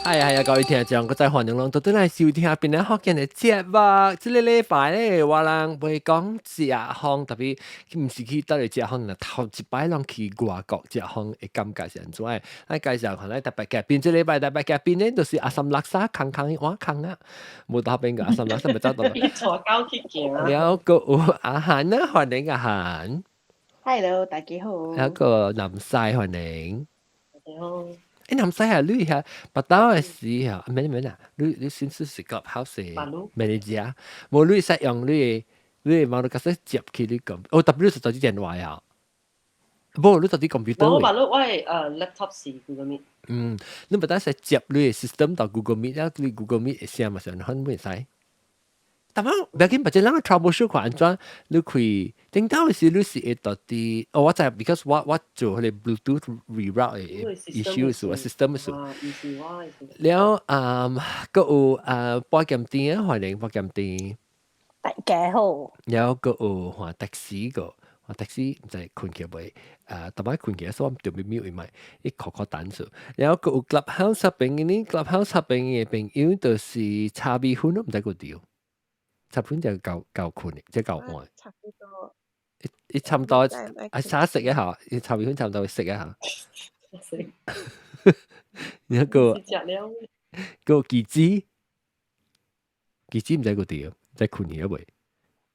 係啊係啊，各位聽眾，閣再歡迎攏倒轉來收聽檳榔福建的節目。這个禮拜咧，我人袂講食風，特別毋是去佗位食風，頭一擺攏去外國食風的感覺是按怎的？咱介紹看咱特別嘉賓，這禮拜特別嘉賓咧，就是阿三垃圾空空的碗空啊，無特別個阿三垃圾咪走到。坐高鐵行。了閣有阿韓啊，歡迎阿韓。 Hello，大家好。還有個南西歡迎。大家好。欸，南西啊，你遐腹肚的時候，免免啊，你先是是 Clubhouse manager，無你會使用你的網絡角色接去你個，哦，特別你是手機電話啊，無你手機 computer。無，我我的laptop 是 Google Meet。嗯，你不但使接你的 system 到 Google Meet 啊，你 Google Meet 的聲嘛是很袂使。但係不要緊，別只人 troubleshoot 看按怎，你開頂到時你是會到底，哦，我知，because 我做彼個 Bluetooth reroute 的 issue 是 system 是。了啊，閣有啊，保險店啊，歡迎保險店。大家好。了閣有換的士個，換的士毋知困起未？啊，逐擺困起，所以我特別 mute 伊咪，伊扣扣單數。了閣有 Clubhouse 入邊呢，Clubhouse 入邊的朋友就是茶米粉都毋知閣著。茶粉就夠夠困的，即夠晏。差不多。伊差不多啊，啥食一下？伊茶米粉差不多食一下。食。然後個個記子，記子毋知閣著，在困去未？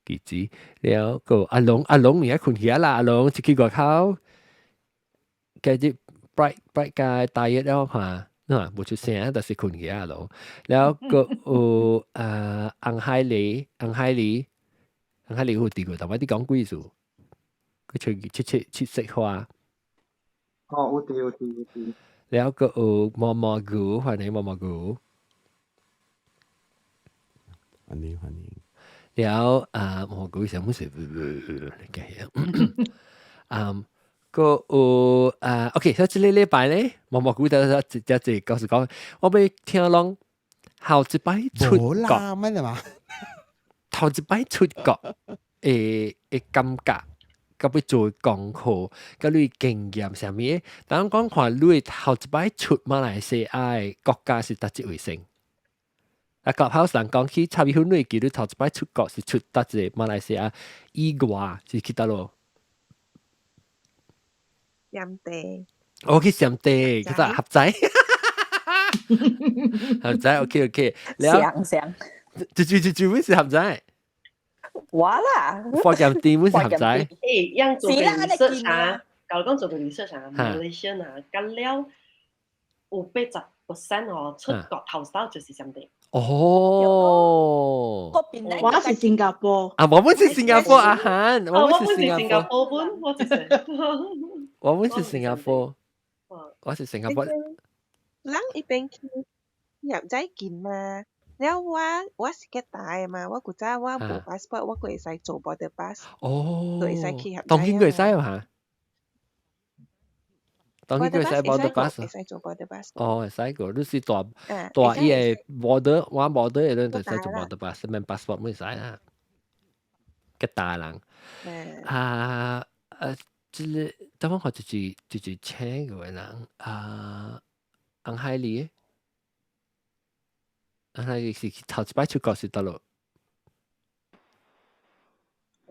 記子，了個阿龍，阿龍而家困起啦，阿龍出去外口，今日 bright bright 個大熱了看。啊，無出聲，但是困起阿龍。了閣有啊，紅海狸，紅海狸，紅海狸有佇過，但我你講幾次？佢出出出出色花。哦，有佇有佇有佇。了閣有毛毛菇，歡迎毛毛菇。歡迎歡迎。了啊，毛毛菇啥物事？嗯。閣有啊，OK，所以這个禮拜咧，毛毛菇就就就就告訴講，我欲聽攏頭一擺出國，咩嘛？頭一擺出國的感覺，佮欲做功課，佮你經驗啥物？當講看你頭一擺出馬來西亞的國家是佗一位先？啊，Clubhouse 人講起差不多，你記得頭一擺出國是出佗一個馬來西亞以外是去佗落？暹地。我去暹地，叫做合仔，合仔，OK OK。想想，就就就就咩是合仔？我啦，福建店咩是合仔？欸，樣做個 research 啊，舊講做個 research 啊，馬來西亞啊，了有80% 哦，出國頭手就是暹地。哦，我是新加坡。啊，我們是新加坡啊，韓，我們是新加坡本，我就是。我們是新加坡，我是新加坡。人一邊去入仔近嘛，了我是吉打的嘛，我古早我無 passport，我閣會使做 border pass。哦，就會使去合。當然會使嚇。當然會使 border pass。會使做 border pass。哦，會使個，你是大大伊个 border，我 border 的人就使做 border pass，免 passport 會使啦。吉打人。啊啊！這个等我看就是請個人啊，紅海里，紅海里是頭一擺出國是佗落？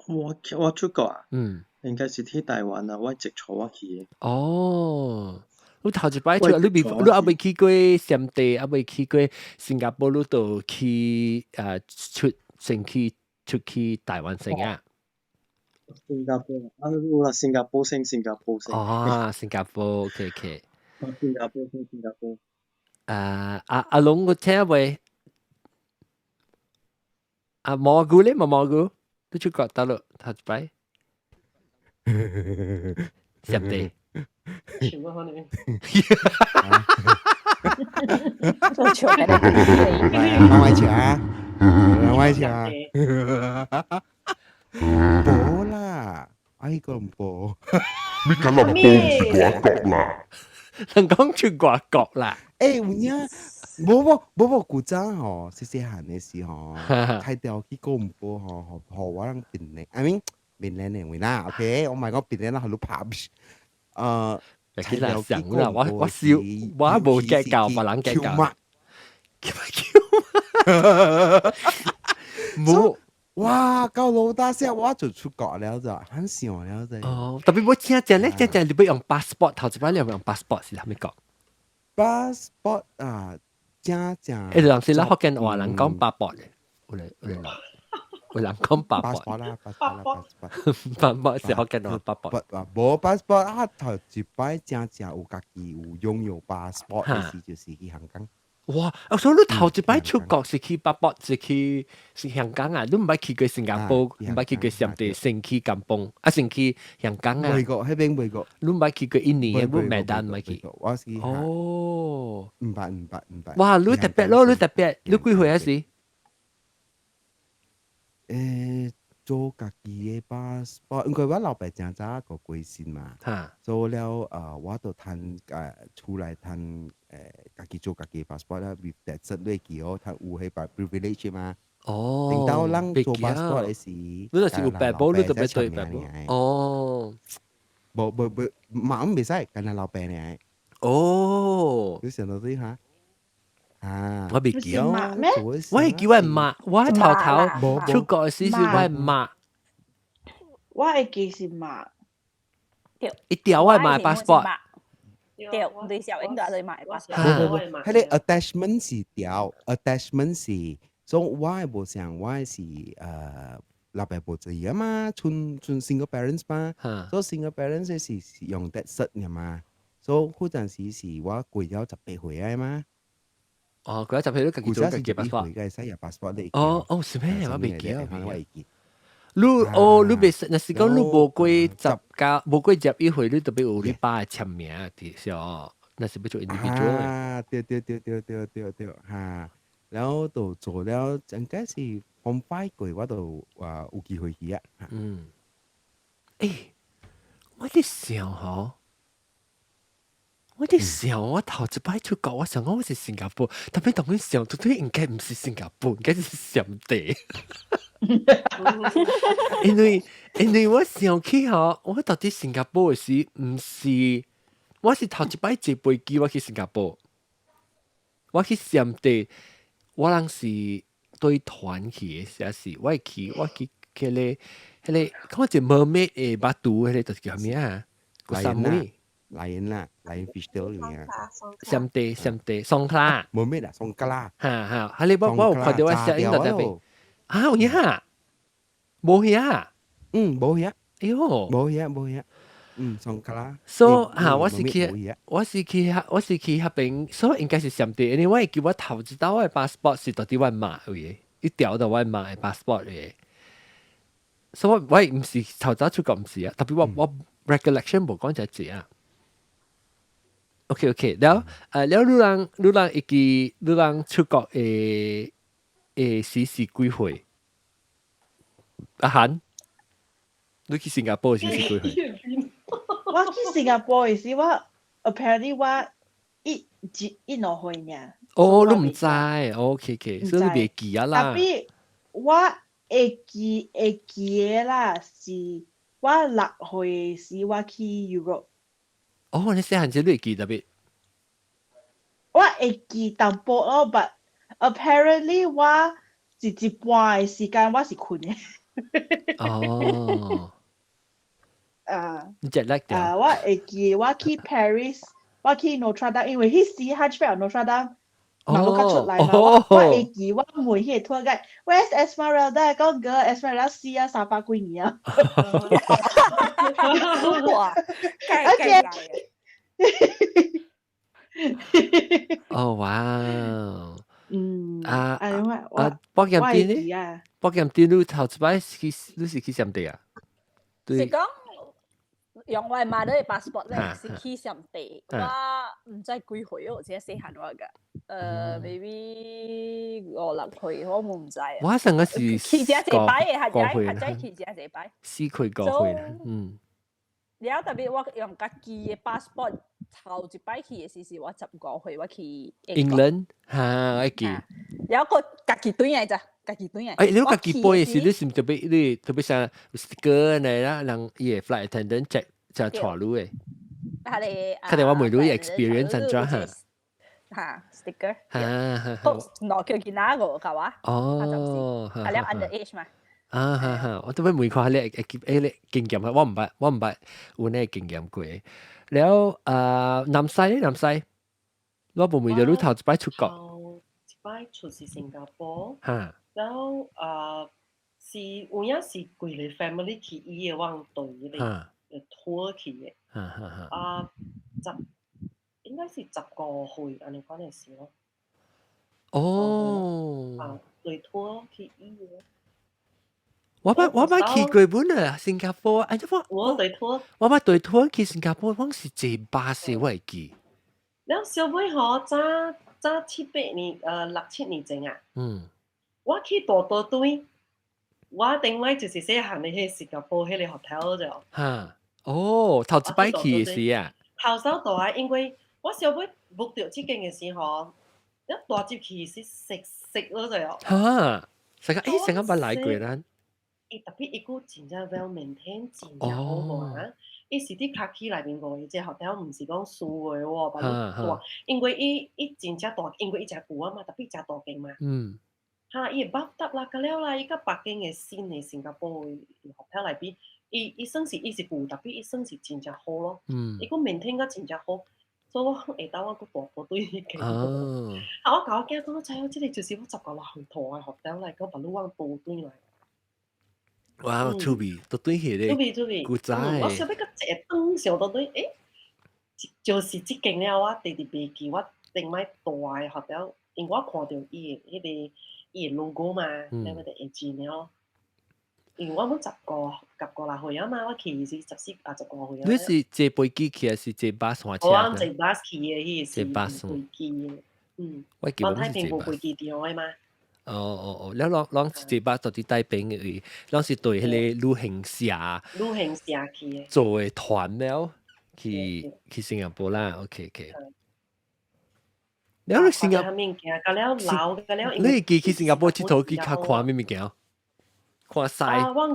我出國啊？嗯，應該是去台灣啊，我直坐我去的。哦，你頭一擺出，你未你猶未去過暹地，猶未去過新加坡，你就去啊出先去出去台灣先啊？新加坡啊，有啦，新加坡先，新加坡先。哦，新加坡，OK OK。新加坡先，新加坡。啊，阿龍我聽未？啊，蘑菇咧，毛蘑菇，你出國佗落頭一擺？暹地。全部可能。做笑嘅你。兩位請，兩位請。無啦，哎個唔無。你吉隆坡是外國啦。人講出外國啦。欸，有影，無無無無，古早吼，細細漢的時候，開調去吉隆坡吼，予我人檳榔，I mean 檳榔的位啦，OK，我唔係講檳榔啦，予你拍。其實想啦，我我笑，我無計較，別人計較。冇。哇！夠老大聲，我就出國了就，很想了就。哦，特別我聽正咧，正正你欲用 passport，頭一擺你用 passport 是啥物講？passport 啊，正正。誒，人是啦，福建話人講 passport 嘅，有嚟有嚟人，有人講 passport 啦，passport 啦，passport 是福建話 passport。無 passport 啊，頭一擺正正有家己有擁有 passport 嘅時，就是去香港。哇！我想你頭一擺出國是去北博，是去是香港啊？你毋捌去過新加坡，毋捌去過暹地，先去甘榜，啊先去香港啊？未過，彼邊未過。你毋捌去過印尼，你馬丹毋捌去。我是哦，毋捌毋捌毋捌。哇！你特別咯，你特別，你幾歲啊時？做家己的 passport，因為我老爸誠早個過身嘛，做了我就趁出來趁家己做家己 passport 啦，with that 實落去哦，趁有彼個 privilege 嘛。哦，等到人做 passport 的時，你就是有白簿，你就欲對白簿。哦，無無無，嘛毋袂使，干焦老爸爾。哦，你想到對哈？啊，我袂記。我會記我媽，我頭頭出國時是我媽。我會記是媽。伊調我買 passport。對，你小英都係買 passport。無無無，彼個 attachment 是調，attachment 是，所以我的無像，我的是老爸無在啊嘛，賰賰 single parents 嘛，所以 single parents 是用得實嘅嘛，所以嗰陣時是我過了18歲啊嘛。哦，過了18歲你家己做家己 passport。會使入 passport 你。哦哦，是咩？我袂記，我會記。你哦，你袂，若是講你無過十加，無過11歲，你就欲有你爸的簽名佇是哦。若是欲做 individual。啊，對對對對對對對，哈，然後就做了，應該是 form five 過，我就話有機會去啊。嗯。欸，我佇想吼，我佇想我頭一擺出國，我想講我是新加坡，特別當阮想，對對應該毋是新加坡，應該是暹地。因為我想起吼，我到底新加坡的時，毋是，我是頭一擺坐飛機我去新加坡，我去暹地，我人是對團去的，時是我去我去彼個，看一個 mermaid 的巴肚，彼個就是叫啥物啊？個啥物？來人啦，來人 fish tail 裡面。暹地暹地雙卡。 mermaid 啊，雙卡啦。哈哈，哈你我我有看著我寫影就特別。啊有影？無影？嗯，無影。哎喲，無影無影。嗯，雙卡啦。所以哈，我是去彼邊，所以應該是暹地，因為我會記我頭一道我的 passport 是佇我媽位，伊調到我媽的 passport 的。所以我我毋是頭早出國毋是啊，特別我 recollection 無講這濟啊。OK OK，了了，你人會記你人出國的時是幾歲？阿韓，你去新加坡時是幾歲？我去新加坡的時，我 apparently 我一一一兩歲爾。哦，你毋知？OK OK，所以你袂記啊啦。特別我會記的啦，是我6歲時我去 Europe。哦，你細漢時你會記特別？我會記淡薄咯，but apparently 我是一半的時間我是睏的。哦。啊。你 jet lag 啊，我會記我去 Paris，我去 Notre Dame，因為彼時 Hunchback of Notre Dame 嘛閣較出來嘛，我會記我問彼個 tour guide，Where's Esmeralda？講個 Esmeralda 死啊三百幾年啊。哇！而且。哦哇！嗯。啊啊！博劍店呢？博劍店你頭一擺去，你是去啥地啊？是講用我媽的 passport 咧，是去暹地，我毋知幾歲哦，這細漢我個，maybe 五六歲，我毋知。我上個是去這一擺的，還在去這一擺。4歲5歲，嗯。了特別我用家己的 passport 頭一擺去的時是我15歲，我去英倫，哈，我記。了閣家己轉來咋？家己轉來。欸，你家己飛的時，你是毋特別你特別像 sticker 呢啦，人伊個 flight attendant check 就帶你的。係較定我問你 experience 怎樣哈？嚇 sticker。嚇。都攞叫見哪個係嘛？哦，係了 under age 嘛。啊哈哈！我都會問看你會你經驗，我毋捌有呢經驗過。了啊，南西南西，我無問到你頭一擺出國。頭一擺出是新加坡。嚇。然後啊，是有影是規個 family 去伊的往隊咧，拖去的。哈哈哈。啊，應該是15歲按呢款的時咯。哦。啊，對拖去伊的。我捌去過本啊，新加坡。哎，我我對拖。我捌對拖去新加坡，我是坐巴士，我會記。了小尾吼，早早七八年，六七年前啊。我去大刀隊，我頂擺就是細漢的彼新加坡彼個 hotel 就。哈，哦，頭一擺去的時啊。頭首大啊，因為我小尾 book 著這間的時候，一大入去是食食咯就。哈，成個欸，成個捌來過咱。伊特別伊閣真正 well maintain，真正好無啊？伊是佇卡區內面五個，這 hotel 毋是講私的喎，別大，因為伊真正大，因為伊誠舊啊嘛，特別誠大間嘛。哈，伊的 bathtub 啦，甲了啦，伊佮別間的新的新加坡的 hotel 內比，伊算是伊是舊，特別伊算是真正好咯。伊閣 maintain 甲真正好，所以我下晝我閣大部隊去見。啊，我共我囝講，我知影這個就是我10外歲大的 hotel 來，閣別你往倒轉來。哇，趣味，都對起咧，趣味趣味。古早我想欲閣一轉想到對，欸，就是這間了，我直直袂記，我頂擺大的 hotel，因為我看著伊的彼個伊的 logo 嘛，了我就會記了。因為我阮十五、十五六歲啊嘛，我去是14啊15歲啊。你是坐飛機去還是坐巴士車？我坐巴士去的，彼個是巴士飛機的。嗯，我記我太平無飛機場的嘛。哦哦哦，了攏攏坐巴士佇台北的位，攏是對彼個旅行社。旅行社去的。做的團了，去新加坡啦，OK OK。了你新加坡物件，甲了老，甲了。你會記去新加坡𨑨迌去較看啥物件？看西，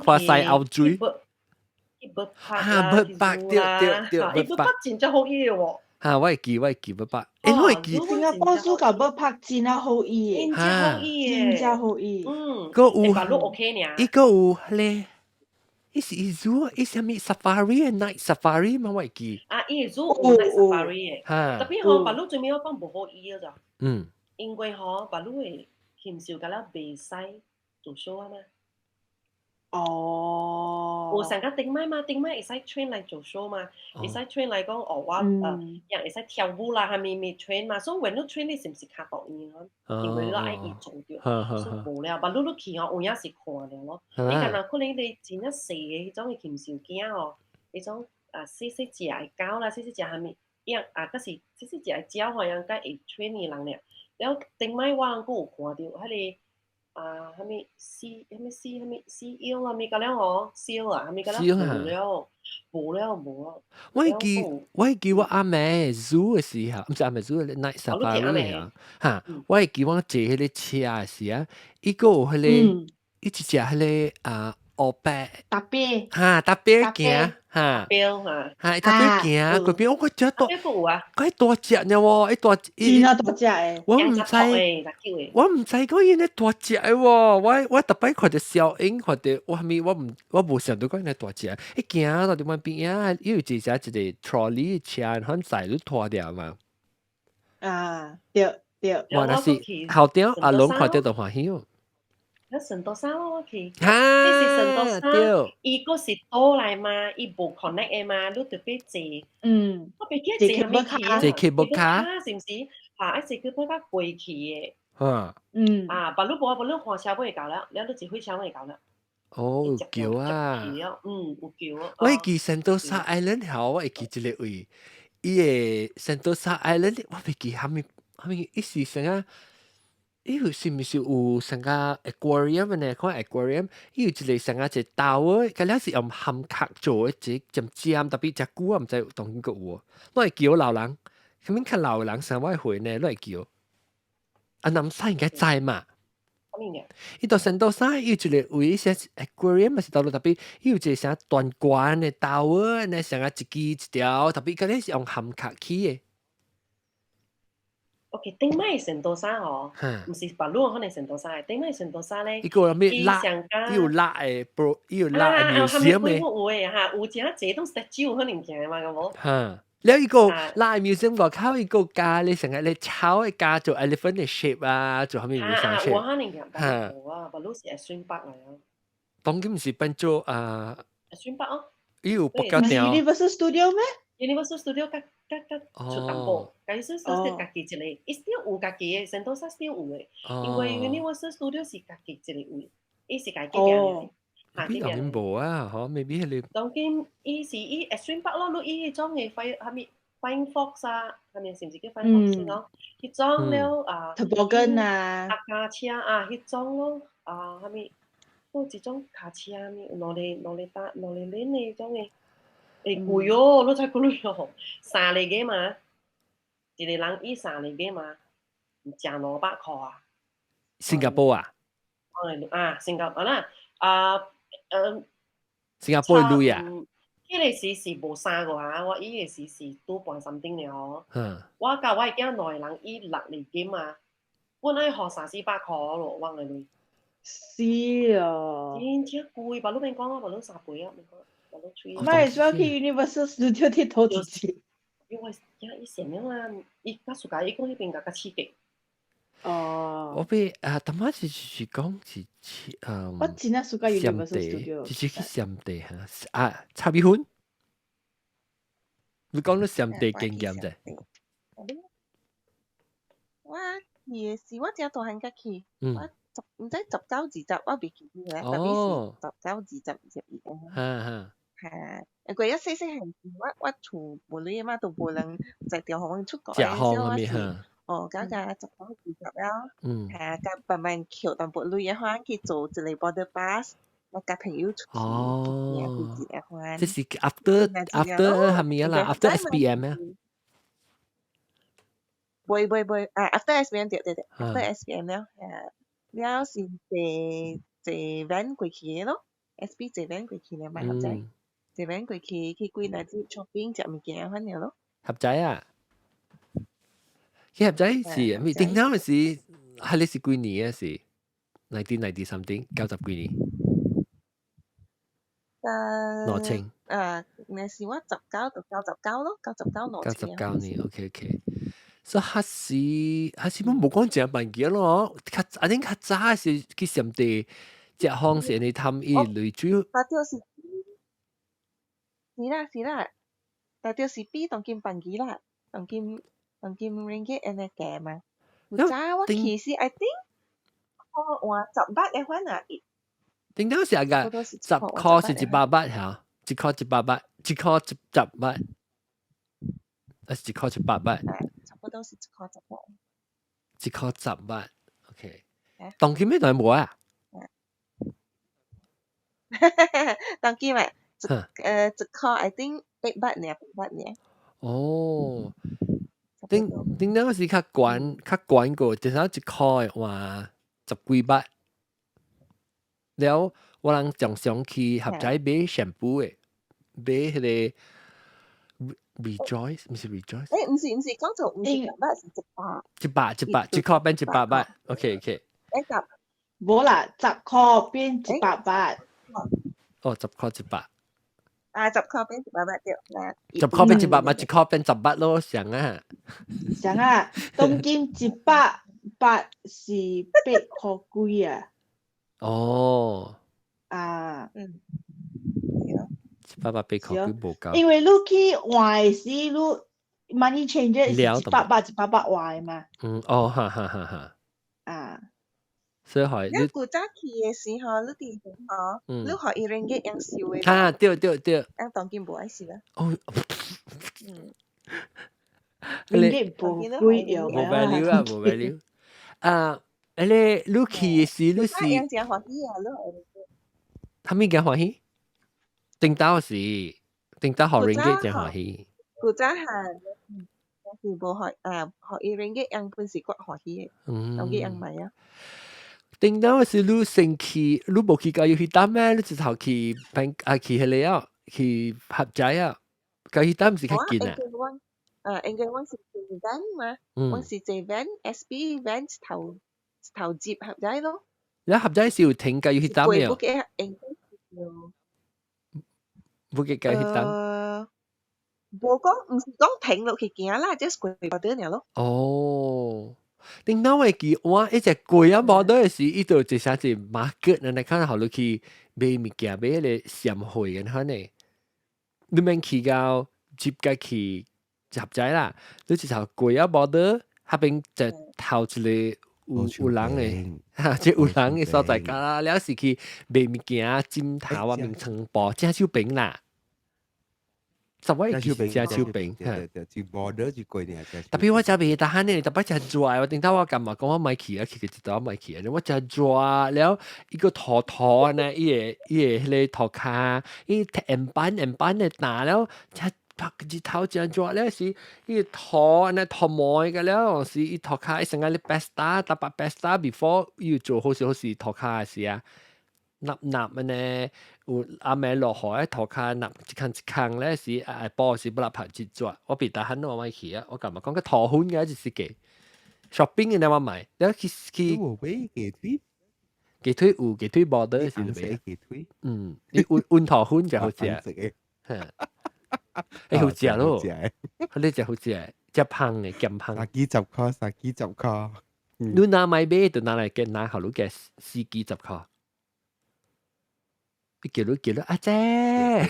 看西後水。哈， Bird Park 對對對， Bird Park 真正好伊喎。哈，我會記 Bird Park，欸，我會記。新加坡 zoo 佮 Bird Park 真正好伊，真正好伊真正好伊。嗯，閣有， OK 爾。伊閣有咧，伊是伊 zoo，伊啥物 safari night safari 嘛，我會記。啊，伊 zoo 有 night safari 的，哈。特別吼，別路最尾我講無好伊了咋。因為吼，別路的禽獸甲了袂使做 show 啊嘛。哦。有上個頂擺嘛，頂擺會使 train 來做 show 嘛，會使 train 來講哦，我人會使跳舞啦，啥物物 train 嘛，所以when 你 train 你是毋是較大伊啊？因為你愛伊做著，所以無了。別路你去吼，有影是看了咯。你敢若可能你真正細的彼種的禽獸囝吼，彼種啊細細隻的狗啦，細細隻啥物，樣啊，閣是細細隻的鳥吼，樣較會 train 的人爾。了頂擺我閣有看著彼個。啊，啥物 sea，啥物 sea，啥物 sea eel 啊，物甲了吼，seal 啊，啥物甲了無了，無了無了。我會記我阿妹 zoo 的時候，毋是阿妹 zoo night safari 啊，哈，我會記我坐彼個車的時啊，伊閣有彼個，伊一隻彼個啊烏白，特別，哈，特別行，哈，哈，哈，特別行，嗰邊我覺得大，佢大隻呢喎，伊大，真係大隻的，我毋知，我毋知講伊呢大隻的喎，我逐擺看著小英，看著我啥物，我無想到講伊呢大隻，伊行到佇阮邊仔，伊有一隻一個 trolley 車，反載你拖掉嘛。啊，對對。我若是後頂阿龍看著就歡喜哦。那聖多沙咯，我去。哈，這是聖多沙，伊閣是島來嘛，伊無 connect 的嘛，你著欲坐。我袂記得坐啥物去坐 cable car 是毋是？哈，愛坐 cable car 過去的。啊，別你無，別你換車尾到了，了你坐火車尾到了。哦，有橋啊。嗯，有橋。我會記 Sentosa Island 吼，我會記這個位，伊個 Sentosa Island 我袂記啥物啥物，伊是啥啊？伊有是毋是有啥個 aquarium 呢？看 aquarium，伊有一個啥個一個島，佮了是用蚶殼做的，一個尖尖，特別誠久我毋知當今閣有無。我會叫老人，啥物較老的人啥我會呢？你會叫。啊，南西應該知嘛？伊到聖多沙伊有一個位寫 aquarium 是倒落特別，伊有一個啥斷關的島，呢啥個一支一條，特別佮咧是用蚶殼起的。OK，頂擺聖淘沙吼，毋是別路可能聖淘沙嘅，頂擺聖淘沙咧，伊個咩辣，伊有辣嘅，bro，伊有辣嘅 museum 嘅。有嘅嚇，有真濟種 statue 可能行嘛，咁無？嚇，了伊個辣嘅 museum 外口伊個加你成日你炒嘅加做 elephant 嘅 shape 啊，做啥物唔相 shape。我可能行，無啊，別路是 Extreme Park 嚟啊。當今是變做啊，Extreme Park 哦。伊有北角店。 Universal Studio 咩？Universal Studio 較較較出淡薄，Universal Studio 家己一個，伊 still 有家己嘅，聖淘沙 still 有嘅，因為 Universal Studio 是家己一個位，伊是家己嘅。邊當然無啊，嗬，maybe 係你。當今伊是伊 Extreme Park 咯，你伊迄種嘅 fire 啥物 Flying Fox 啊，啥物是毋是叫 Flying Fox 咯？彼種了啊，Toboggan 啊，啊卡車啊，彼種咯，啊啥物，有一種卡車物，兩個兩個搭兩個輪的種嘅。會貴哦，你才貴哦，三個嘅嘛，一個人伊三個嘅嘛，成200箍啊。新加坡啊？啊，新加坡啦，啊，嗯，新加坡鐳啊？彼個時是無三個啊，我伊個時是拄半三點了吼。我佮我囝兩個人伊六個金啊，本愛予三四百箍咯，我個鐳。是哦。真正貴，別你免講啊，別你三倍啊，免講。唔係，主要去 Universal Studio 鐵頭自己。因為驚伊想啊，伊較暑假伊講彼邊較較刺激。哦。我被啊，當媽是是講是是嗯。我真係暑假 Universal Studio。就是去暹地嚇啊，插米粉。你講到暹地經驗啫。我去的時，我正大漢才去，我十毋知19、20，我袂記得啦，特別是19、20、21。哈哈。嚇！過一細細漢時，我厝無鐳嘛，都無人在調予阮出國的，所以我是哦，甲甲19、20了，嚇，甲慢慢抾淡薄鐳的話，去做一個 border pass，我佮朋友出去，哦，幾個款。這是 after after 係咪啊啦？after SPM 啊？袂袂袂，啊，after SPM 對對對，after SPM 了，嚇，了是坐坐 van 過去的咯，SP 坐 van 過去了嘛，合仔。坐 van 過去去幾若日 shopping 食物件反了咯。合仔啊？去合仔是咪？頂頭是係你是幾年啊？是 1990 something 90幾年？2000。啊，那是我19到99咯，99兩千。99年，OK OK。所以彼時彼時我無講誠辦記咯，較啊恁較早是去暹地食風是你貪伊類主要。大著是，是啦是啦，大著是比當今辦記啦，當今當今 ringgit 按呢價嘛。有早我去時，I think 我換10 baht 的款啊。頂頭是啊個10箍是100 baht 嚇，1箍100 baht，1箍10 baht，還是1箍100 baht？差不多是1箍10 baht。 1箍10 baht，OK。當今咩代無啊？當今啊，1箍 I think 8 baht 爾，8 baht 爾。哦，頂頂頭是較懸較懸過，至少1箍的話10幾 baht。了，我人常常去合仔買 shampoo 的，買彼個 Rejoice，毋是 Rejoice。欸，毋是毋是，講做毋是10 baht 是100。100 100，1箍變100 baht，OK OK。欸十。無啦，10箍變100 baht。哦，10箍100。啊，十箍變100 baht 對，嗱。十箍變100嘛，1箍變10 baht 咯，上啊。上啊，當今100 baht 是8箍幾啊。哦。啊。嗯。100 baht 8箍幾無夠。因為你去換的時，你 money changer 是100 baht 100 baht 換的嘛。嗯，哦，哈哈哈哈。啊。所以係你古早去的時候，你佇吼，你予伊 ringgit 用收的。哈，對對對。啊，當今無愛收啊。哦。嗯。 ringgit 無貴用無 value 啊，無 value。啊，迄個你去的時，你是。用誠歡喜啊！你啥物驚歡喜？頂頭是頂頭予 ringgit 誠歡喜。古早係是無予啊，予伊 ringgit 用本是較歡喜的，當今用買啊。頂頭是你先去，你無去甲伊去擔咩？你直頭去平啊去彼個啊，去合仔啊，甲伊擔是較近啊。啊，應該我是坐 van 嘛，我是坐 van SP van 頭頭接合仔咯。你合仔是有停㗎，要去站沒有？過不應該是不記得去站。無講，毋是講停落去行啦，just 過 border 爾咯。哦，頂當會記我一隻過啊 border 的時，伊就一啥子 market，你看好你去買物件，買迄個閃貨咁款呢。你免去到接個去合仔啦，你一頭過啊 border，彼邊就頭一個有人的，哈，這有人的所在，甲了是去買物件、枕頭啊、眠床布、正手餅啦。十位正手餅，對對，就 border 就過呢。特別我食袂得閒呢，特別食熱，我頂頭我感覺講我莫去啊，去個一道莫去啊，我食熱了，伊個塗塗呢，伊個伊個彼個塗跤，伊沿板沿板的打了，食拍日頭真熱了是，伊個塗按呢塗毛個了，是伊塗跤伊成個咧 pasta，逐擺 pasta before 伊做好勢好勢塗跤的時啊。納納按呢，有暗暝落雨喺塗跤納一空一空咧是下晡時不啦拍一熱，我袂得閒我莫去啊，我感覺講個塗粉嘅就是個 shopping 嘅我買，了去去。有買雞腿，雞腿有雞腿無得是買雞腿。嗯，你溫溫塗粉就好食。欸好食咯，你食好食，食芳的鹹芳。三支十箍，三支十箍。你若買買就拿來給拿好你給四支十箍。叫你叫你阿姐，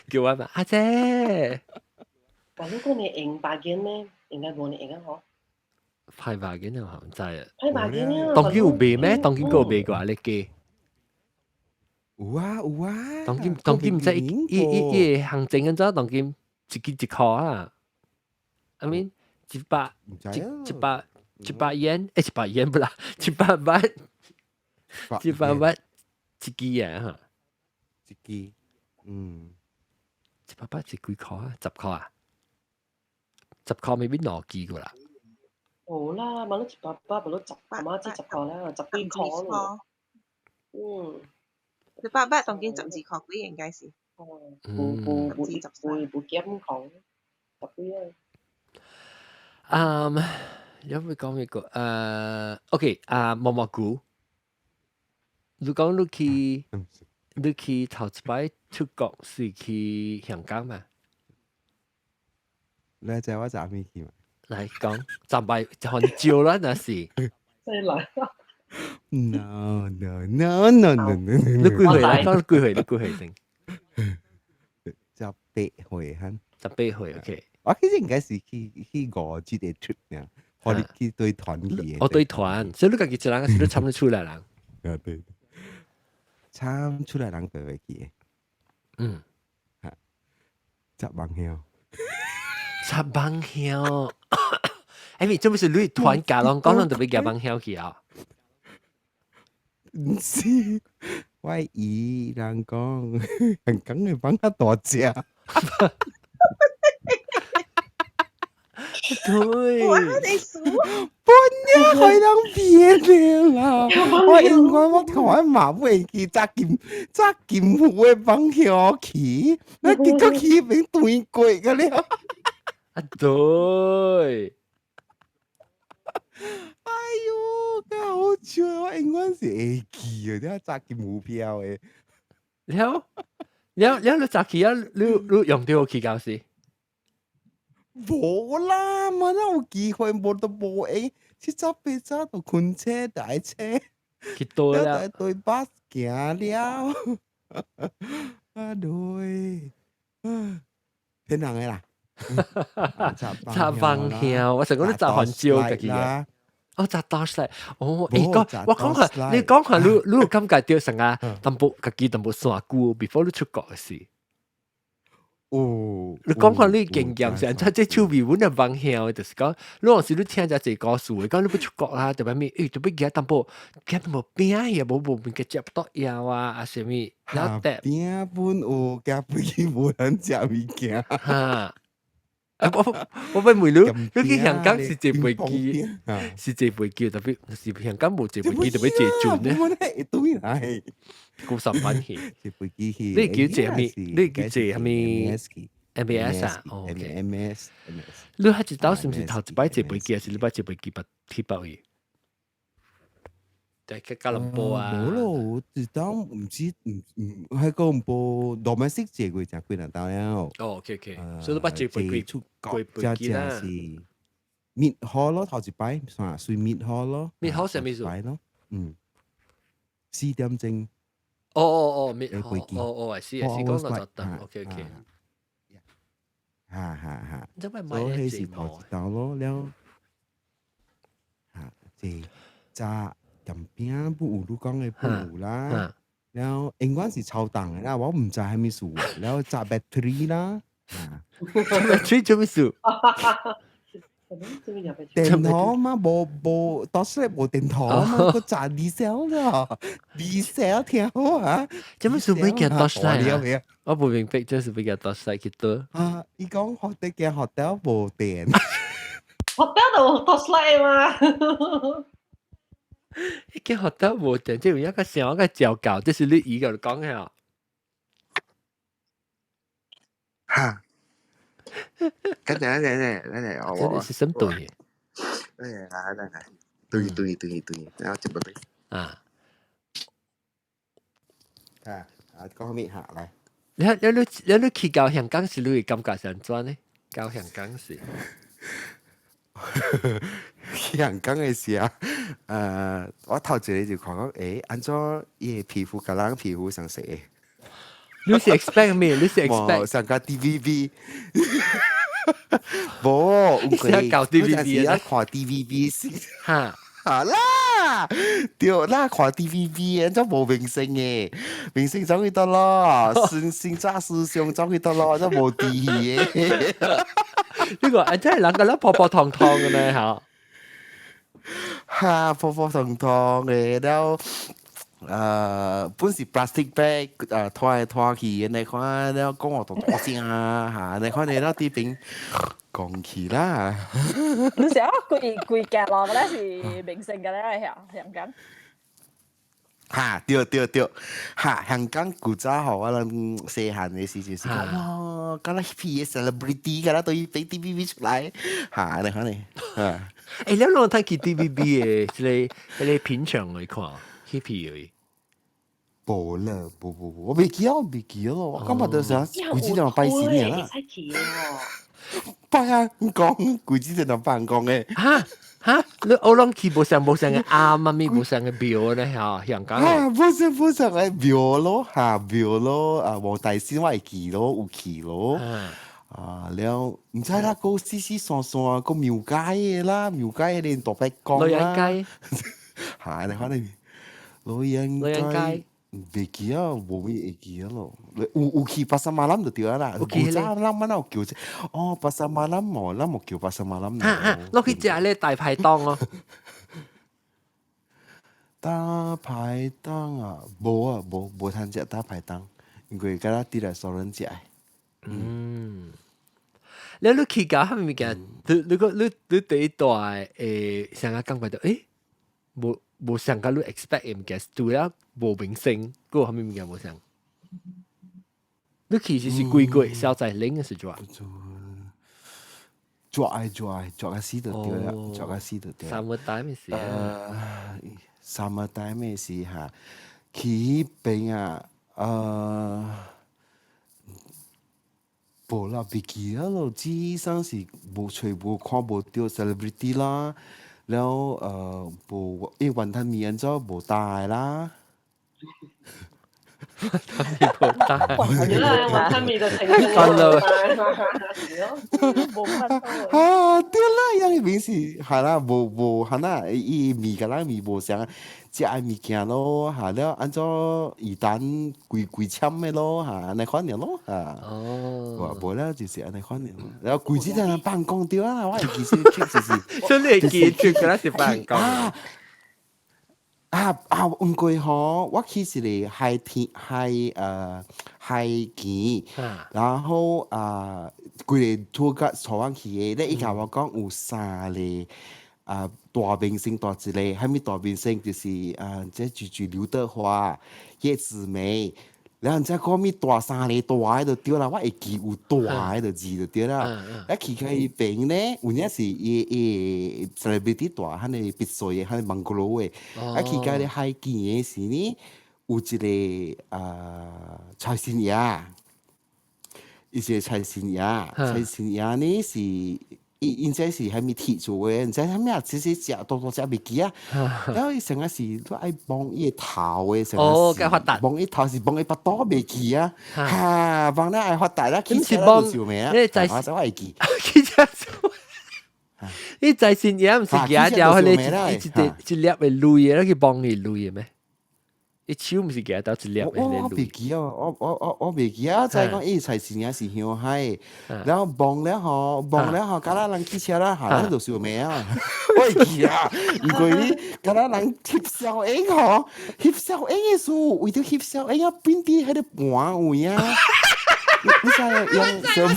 叫我嘛阿姐。哇！你講你用 bargain 呢？應該無你用啊嗬？派 bargain 啊，毋知啊。派 bargain 啊！當今有賣咩？當今閣有賣過你記？有啊有啊。當今當今毋知伊伊伊個行情按怎？當今一支一箍啊？I mean 一百一一百一百 yen，欸一百 yen 不啦，100 baht。100 baht 一支啊，哈！一支，嗯，100 baht 是幾箍啊？10箍啊？10箍未必兩支過啦。冇啦，買咗100 baht，買咗十，買咗10箍啦，十幾箍咯。嗯，100 baht 當今12箍幾應該是。哦，無無無無無減講，十幾啊。嗯，有冇講一個？OK 啊，毛毛菇。你講你去頭一擺出國是去香港嘛？你知我咋咪去嘛？來講，十擺很少啦，那是。真來。 No no no no no no！你幾歲啦？講幾歲？你幾歲先？18歲哈。18歲，OK。我其實應該是去五日的 trip 呢，我哋去對團去。哦，對團，所以你家己一人，是你參你厝內人？啊對。參厝內人對去。嚇，雜網曉。雜網曉。哎，咪做咩是你團家攏講攏特別夾網曉去啊？毋是，我姨人講，香港的蠓較大隻。對。我哋數。半夜去人騙你啦！我永遠我看我媽袂記紮金紮金魚的蠓曉去，那結果去變斷過個了。啊對。哎喲，真好笑！我永遠是會記的，你紮金魚票的。了了了，你紮去啊？你用到去到時？無啦，嘛哪有機會，無都無閒。七早八早就困車大車，去倒了，對巴士行了。啊對，騙人的啦。插方向，我成講你紮番椒家己嘅。哦，紮多晒，哦，欸，講我講下，你講下，你有感覺到成啊？淡薄家己淡薄山久，before 你出國的時。哦，你講看你經驗是按怎？這手尾阮的方向，就是講，你有時你聽遮濟故事，講你欲出國啦，特別咩？欸，特別驚淡薄，驚淡薄餅也無無物件食不到枵啊，啊啥物？然後餅本有，驚飛機無人食物件。哈！啊！我欲問你，你去香港是坐飛機，是坐飛機，特別是香港無坐飛機，特別坐船呢？會對來，高十班去，坐飛機去。你叫坐啥物？你叫坐啥物？ MAS 啊，MAS MAS。你係一道是毋是頭一擺坐飛機，還是你擺坐飛機捌去北去？在吉隆坡啊？無咯，我一道毋知毋毋喺吉隆坡 domestic 坐過誠幾若道了。哦，OK OK，所以你捌坐飛機出過飛機啦。是滅河咯，頭一擺算算滅河咯。滅河係咩意思？咯，嗯，4點鐘。哦哦哦，滅河，哦哦，係是講到就得，OK OK。哈哈哈。所以是頭一道咯，了。嚇，坐炸鹹餅不有你講的不有啦。了永遠是超重的啦，我毋知啥物事。了炸 battery 啦。 battery 做咩事？電筒嘛，無無，當時無電筒嘛，閣炸 diesel 了，diesel 聽好啊。做咩事欲叫 torchlight 啊？我不明白，這是欲叫 torchlight 去倒。啊，伊講學得間 hotel 無電。 hotel 就有 torchlight 嘛。一間 hotel 無電，這有一個想一個照教，這是你伊個講的啊。嚇！等陣，等陣，等陣，我這是什麼對？哎呀，等陣，對對對對，然後接不對。啊。啊啊，講咩下來？你你你你你去到香港時，你會感覺是按怎呢？到香港時，香港的時啊，我頭一个就看講，欸，按怎伊的皮膚佮人皮膚相似？你是 expect 咩？你是 expect 上個 TVB？無，你是搞 TVB 啊？看 TVB 先。哈。啊啦，對啦，看 TVB 按怎無明星的，明星走去佗咯，新新紮師兄走去佗咯，怎無佇的。呢個啊真係人個咧泡泡糖糖嘅呢嚇。哈，泡泡糖糖的了。本是 plastic bag，拖來拖去，你看了講話大大聲啊，嚇，你看你了佇邊講起啦。你成日規規格咯，嗰是明星嘅咧，香港。嚇，對對對，嚇，香港古早吼，我人細漢的時陣是講，哇，敢若彼個 celebrity，敢若對伊 TVB 出來，嚇，你看你，嚇。欸，你攏睇去 TVB 的這個這個片場來看，彼片的。無啦，無無無，我袂記啊，袂記咯，我感覺就是規只兩拜神爾啦。拜啊，講規只兩拜講的。哈哈，你我攏去無相無相的庵啊，咪無相的廟呢？嚇，香港。啊，無相無相的廟咯，嚇廟咯，啊黃大仙我會記咯，有去咯。啊了，毋知啦，閣四四散散，閣廟街的啦，廟街迄個大伯公啦。女人街。嚇，你看你，女人街。袂記啊，無咩會記啊咯。有有去 pasar malam 就對啦。有去古早咱們有叫哦，pasar malam 哦，咱無叫 pasar malam。哈哈，落去食咧大排檔哦。大排檔啊，無啊，無無通食大排檔，因為敢若佇 restaurant 食。嗯。你你去到啥物物件？你你個你你第一大誒，上個感覺到欸，無無上個你 expect 的物件，除了無明星，閣有啥物物件無相？你其實是幾個月小在領的時陣？熱愛熱愛熱甲死就對了，熱甲死就對。 Summer time 是啊。 Summer time 是哈，去彼邊啊，無啦，袂記得咯，只算是無揣無看無著 celebrity 啦，了無，因為雲吞麵按怎無大的啦。雲吞麵無大。係啦，雲吞麵就成功啦。啊，對啦，伊個面是係啦，無無係啦，伊麵佮咱麵無相，食的物件咯，嚇了按怎魚蛋規規簽的咯，嚇按呢款爾咯，嚇。哦。無了就是按呢款爾，然後規日在辦公對啊，我會記說就是。所以你會記住，敢若是辦公。啊啊啊！毋過吼，我去一個海天海海墘，然後啊，規個 tour guide 帶阮去的，咧伊共我講有三個啊大明星大一個，啥物大明星就是啊，這就是劉德華、葉子楣，然後才講咪大三個大喺度對啦，我會記有大喺度字就對啦。一去佢彼邊咧，有影是伊伊 celebrity 大，彼个別墅的，彼個 bungalow 的。啊去到咧海景的時呢，有一個啊財神爺，伊是個財神爺，財神爺呢是。伊應該是啥物鐵做的，毋知啥物啊，其實食多多食袂記啊。然後伊成日是都愛摸伊个頭的，成哦，日是摸伊頭是摸伊腹肚袂記啊。哈，摸了愛發達啦，毋是摸，你在我會記。其實你財神爺毋是舉條彼个一一一粒的鐳的，去摸伊鐳的咩？伊手毋是舉到一粒的我我袂記哦，我袂記啊！知講伊財神爺是向海，然後摸了吼，摸了吼，敢若人去車啦，下咱就燒命啊！我會記啊，因為你敢若人翕相影吼，翕相影的時候，為著翕相影啊，變佇彼个盤位啊，你知用什麼？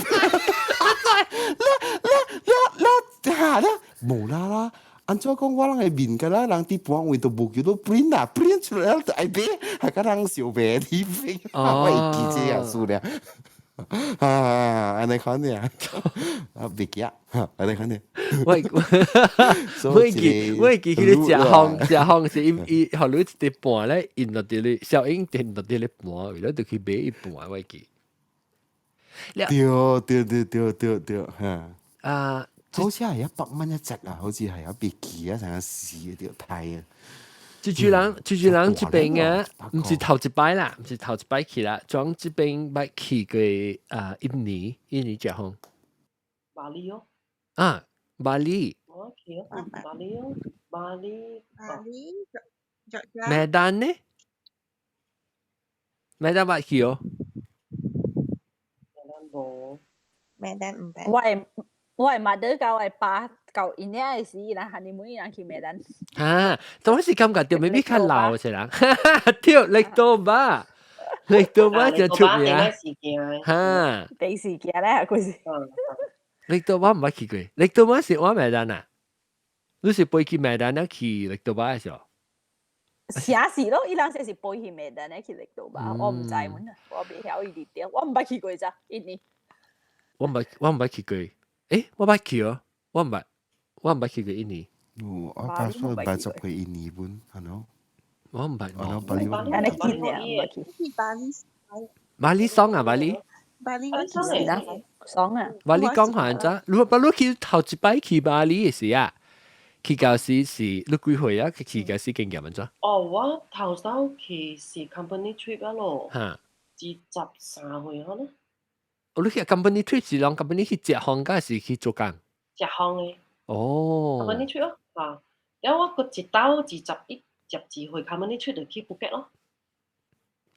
啦啦啦啦嚇啦，無啦啦。按怎講我人的面敢若人佇盤位都無叫做 print 啦，print 出來就愛買，還敢人小白佇飛，我會記這樣事咧。啊，按呢款爾，啊，袂記啊，按呢款爾。我我會記彼个食風食風是伊伊予你一塊盤咧，印落佇咧小影印落佇咧盤，為了就去買一盤，我會記。對對對對對對，嚇。啊！好似係100蚊一隻啊，好似係有別記啊，成日試條睇啊。蜘蛛人，蜘蛛人這邊啊，毋是頭一擺啦，毋是頭一擺去啦，裝這邊捌去過啊，印尼，印尼食風。巴厘哦。啊，巴厘。我去哦，巴厘哦，巴厘。巴厘。麥丹呢？麥丹捌去哦。麥丹無。麥丹毋捌。我的 mother 佮我的爸到𪜶的時，伊人 honeymoon 伊人去麥丹。啊，當時感覺著 maybe 較老些人，對，Lake Toba，Lake Toba 就出名。哈，第時件咧，佢是。 Lake Toba 毋捌去過，Lake Toba 是往麥丹啊？你是飛去麥丹啊去 Lake Toba 的時候？寫是咯，伊人說是飛去麥丹咧去 Lake Toba，我毋知阮啊，我袂曉伊佇佗，我毋捌去過咋，印尼。我毋捌去過。誒，我捌去哦，我毋捌，我毋捌去過印尼。我打算捌十過印尼本，係喏。我毋捌。我巴厘，按呢去爾，毋捌去。巴厘，巴厘爽啊，巴厘。巴厘是啦，爽啊！巴厘講下咋？你巴你去頭一擺去巴厘的時啊，去到時是你幾歲啊？去到時經驗按怎？哦，我頭先去是 company trip 啊咯，23歲可能。哦，你去 company trip 是人 company 去食飯，還是去做工？食飯的。哦。 company trip 咯，啊，然後我閣一到21、12歲 company trip 就去布吉咯。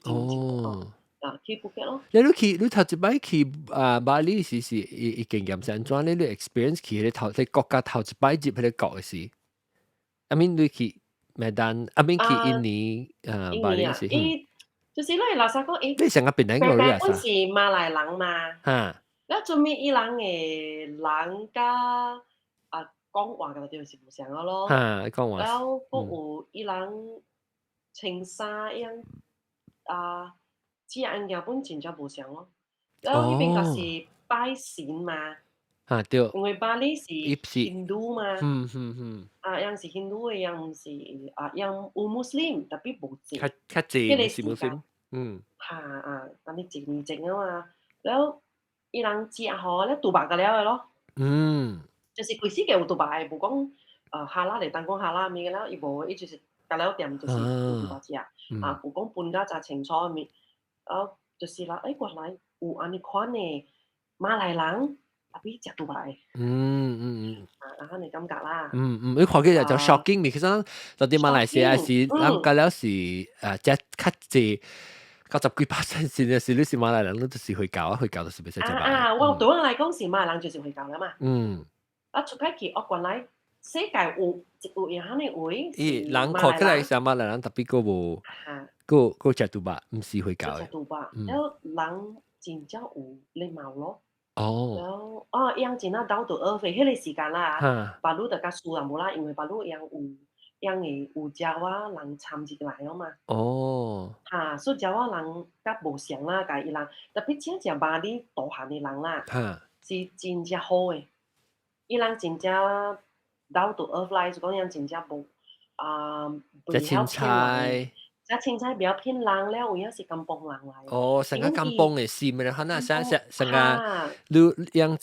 哦。啊，去布吉咯。你去你頭一擺去啊巴厘時是伊伊經驗是按怎？你 experience 去彼個頭，彼國家頭一擺入彼個國的時，I mean 你去麥丹，I mean 去印尼啊巴厘時。伊就是你老實講，伊你成個檳榔個本是馬來人嘛，哈，了做咩伊人的人佮啊講話個就是無相個咯，哈，講話，了閣有伊人穿衫樣啊，治安根本真正無相咯，了彼邊就是拜神嘛，哈對，因為巴厘是印度嘛，啊，樣是印度的，樣毋是啊，樣有穆斯林，特別無濟，較較濟是穆斯林，嗯，哈啊，但你靜靜啊嘛，了伊人食吼，了賭博個了的咯，就是規世界有賭博的，無講哈拉嚟當講哈拉物個了，伊無，伊就是共了店就是有賭博食，啊，無講分甲誠清楚物，啊，就是啦，欸，原來有按呢款的馬來人。特別食賭博的，啊，啊，你感覺啦？嗯嗯，你看起來就 shocking，其實到佇馬來西亞是，咱個了是誒，食較濟90幾%是是你是馬來人，你就是回教啊，回教就是袂使食肉。啊，我對我來講是馬來人就是回教啦嘛。啊，出開去，哦，原來世界有有樣款的位。咦，人看起來是馬來人，特別閣無，閣閣食賭肉，毋是回教的。食賭肉，了人真正有禮貌咯。哦，然後哦，伊人真正 down to earth，彼個時間啦，巴魯就較輸人無啦，因為巴魯伊人有因為有爪哇人參入來了嘛。哦。哈，所以爪哇人較無相啦，共伊人，特別真正峇里大漢的人啦，是真正好的。伊人真正 down to earth 來，就講人真正無啊，袂曉騙人。食凊彩袂曉騙人了，有影是甘榜人來。哦，成個甘榜的是咪？可能成成成個你樣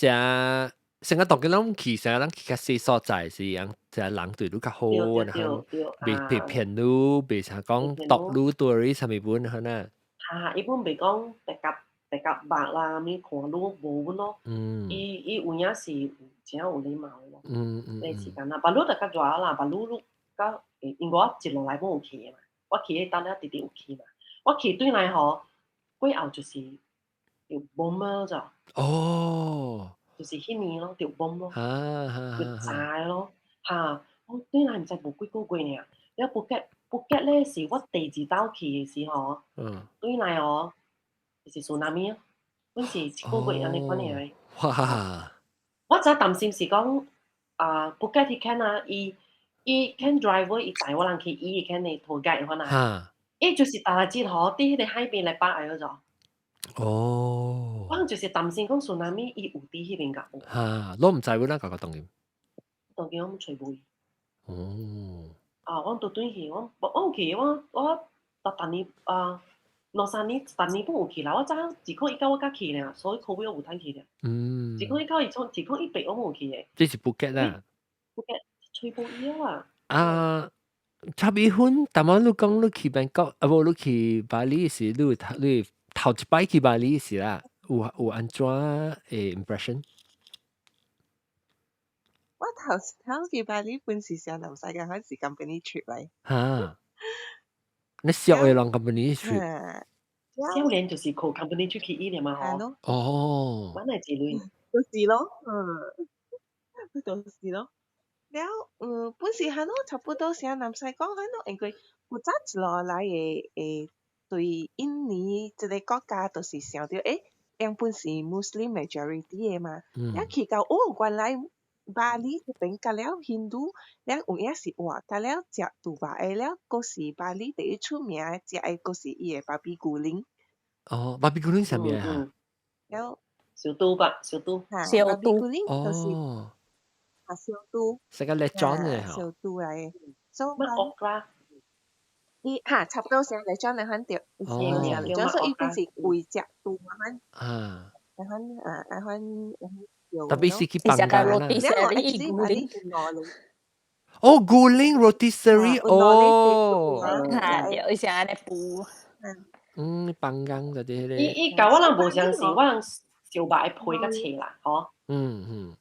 食。成個當今攏去，成個人去較細所在是樣，食人對你較好，然後袂被騙你，袂啥講毒你對啥物本，可能。哈，伊本袂講白夾白夾肉啦，物看你無本咯。伊伊有影是有真有禮貌的咯。那時間啦，巴魯就較熱啦，巴魯你較，因為我一路來攏有去的嘛，我去彼搭了直直有去嘛，我去對來吼，過後就是有 bomb 咗。哦。就是彼年咯，著 bomb 咯，就炸咯，哈！我對來毋知無幾個月爾，了布吉布吉咧是我第二道去的時候，對來哦，就是 tsunami 啊，阮是一個月按呢款爾的。哇！我早擔心是講啊，布吉彼間啊，伊伊間 driver 伊載我人去，伊間的 tour guide 款啊，伊就是逐日吼，佇彼個海邊來擺下咗。哦，我就是擔心講 tsunami 伊有佇彼邊甲無。哈，攏毋知阮咱個當今。當今我毋揣無伊。哦。啊，我拄轉去，我我有去，我我逐逐年啊，兩三年，逐年本有去啦。我早2019我才去爾，所以 COVID 我無通去爾。2019伊從2018我無去的。這是布吉啦。布吉揣無伊啊。啊，差比分，逐擺你講你去曼谷，啊無你去峇里時，你你頭一擺去峇里時啦，有有按怎的 impression？我頭頭去峇里本是上南世界，還是 company trip 來。哈，你小的人 company trip？少年就是靠 company trip 去伊爾嘛吼。哦。阮係一類。就是咯，嗯，就是咯。了，嗯，本是係咯，差不多上南西講係咯，因為古早一路來的會對印尼這個國家，就是想著欸，𪜶本是 Muslim majority 的嘛，了去到哦，原來峇里這邊佮了印度，了有影是活，佮了食豬肉的了，閣是峇里第一出名的食的，閣是伊的 babi guling。哦，babi guling 啥物啊？了燒豬吧，燒豬。燒豬就是啊，燒豬。食個 lecon 的吼。燒豬來的。所以 okra。伊哈差不多像 lecon 那款對，是像 lecon，所以伊本是規隻豬那款。啊。那款啊，那款特別是去放假啦。了， rotisserie 哦，guling rotisserie 哦。哈，對，伊是按呢煮。嗯，放工就啲咧。伊伊共我人無相信，我人燒肉的皮較脆啦，吼。嗯嗯。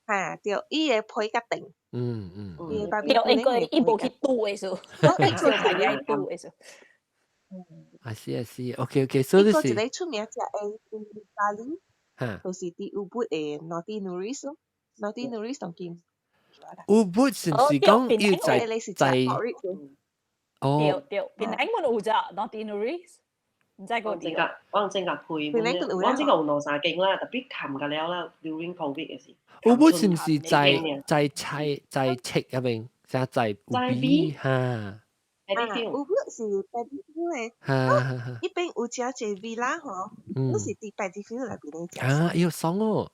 哈，對，伊的皮較長。對，應該伊無去煮的時候，燒肉愛煮的時候。啊是啊是，OK OK，所以是。一個出名食的峇里，就是佇烏布的 Naughty Nuris 咯，Naughty Nuris 當今。烏布是毋是講要在在？哦。對對，檳城阮有隻 Naughty Nuris，毋知個正個，我正個開，我正個有兩三間啦，特別冚個了啦，during COVID 的時。烏布是毋是在在菜在切嗰邊，在在烏比哈？啊，烏布是 paddy field 的，彼邊有誠濟 villa 吼，攏是佇 paddy field 內邊咧食。啊，喲爽哦！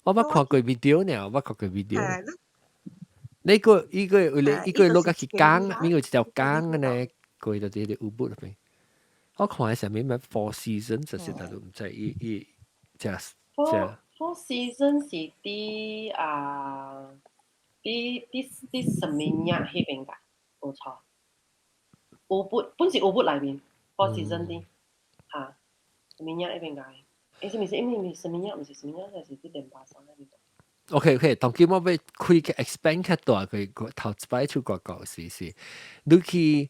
我捌看過 video 呢，我捌看過 video。你個伊個有咧，伊個落個去江，邊有一條江呢，過到這個烏布那邊。我看上面咩 Four Seasons，就是但都毋知伊伊只只。 Four Seasons 是佇啊，佇佇佇什麼嘢彼邊㗎？無錯。烏布本是烏布內面，Four Seasons 啲嚇，什麼嘢彼邊㗎？欸，是毋是因為什麼嘢？毋是什麼嘢，就是佇連巴山那邊。 OK OK，當今我欲開個 expand 較大，佢頭一擺出國國是是，你去